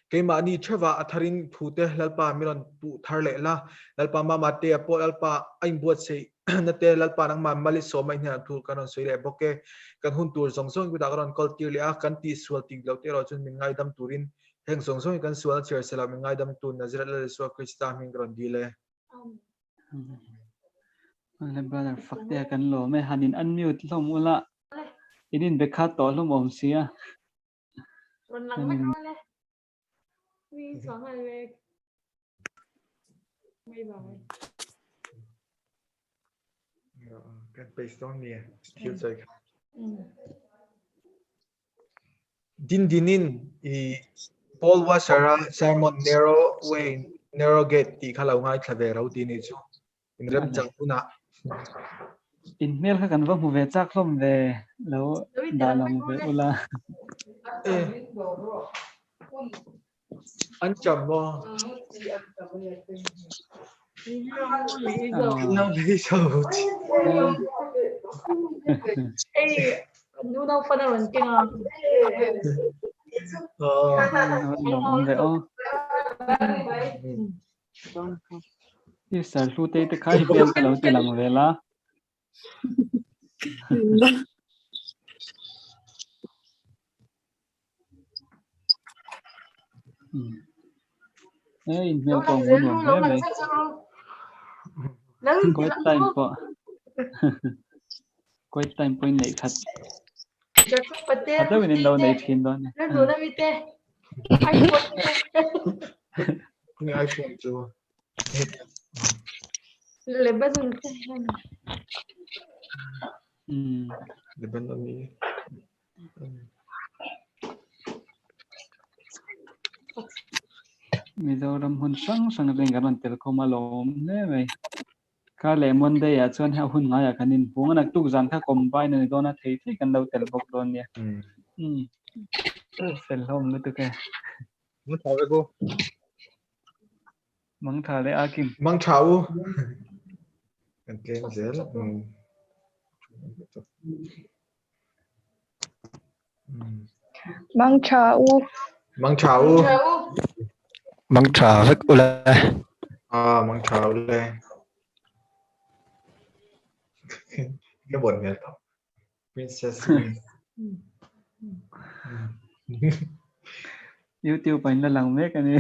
keimahni theuhah a tharin thu te Lalpa min rawn tuh thar leh la. Lalpa mama te a pawh Lalpa a inbuatsaih na te Lalpa nangmah mal i sawm a i hnenah thu kan rawn sawi leh bawk e. Kan hun tur zawng zawng i kutah ka rawn kawl tir leh a, kan tihsual tik loh te erawh chuan min ngaidam turin heng zawng zawng hi kan sualna chhiar sela min ngaidam tu Nazareth Lal Isua Krista hming ka rawn dil e. Amen. Brother Faktea kan lawm e han in unmute hlawm ula in in be khat tawh hlawm awm sia. Rawn lang vek rawh le. Mi chhuah nghal vek. Bye bye. Kan paste dawn mi thil sawi kha. Din dinin i Paul Washer a sermon Narrow Way, Narrow Gate tih kha lo ngaithla ve ro ti ni chu. In remchang hunah. In hmel kha kan va hmu ve chak hlawm ve lo dah lang ve ula. An cham maw? Sister Hlutei te kha i hmel ka lo ti lang ve la. E in hmel pawh hmuh nuam hle mai. Quiet time pawh. Quiet time pawh in neih khat. Khat deuhin in lo nei thin dawn ni. Nge iPhone chu. Lebanon te hian. Lebanon ni. Mizoram hun hrang hrang atangin kan rawn tel khawm a lawm hle mai. Kar leh Monday ah chuan hei hun ngaiah kan inhung a, naktuk zan kha combine a ni dawn a, thei thei kan lo tel bawk dawn nia. Umm fel hlawm lutuk e. Mang tha vek u. Mang tha leh a Kim. Mang tha u. Kan tlem zel. Mang tha u. Mang tha u. Mang tha vek u le. Ah, mang tha u le. Cái buồn nghe tao. Princess Queen. YouTube in la lang mek ani.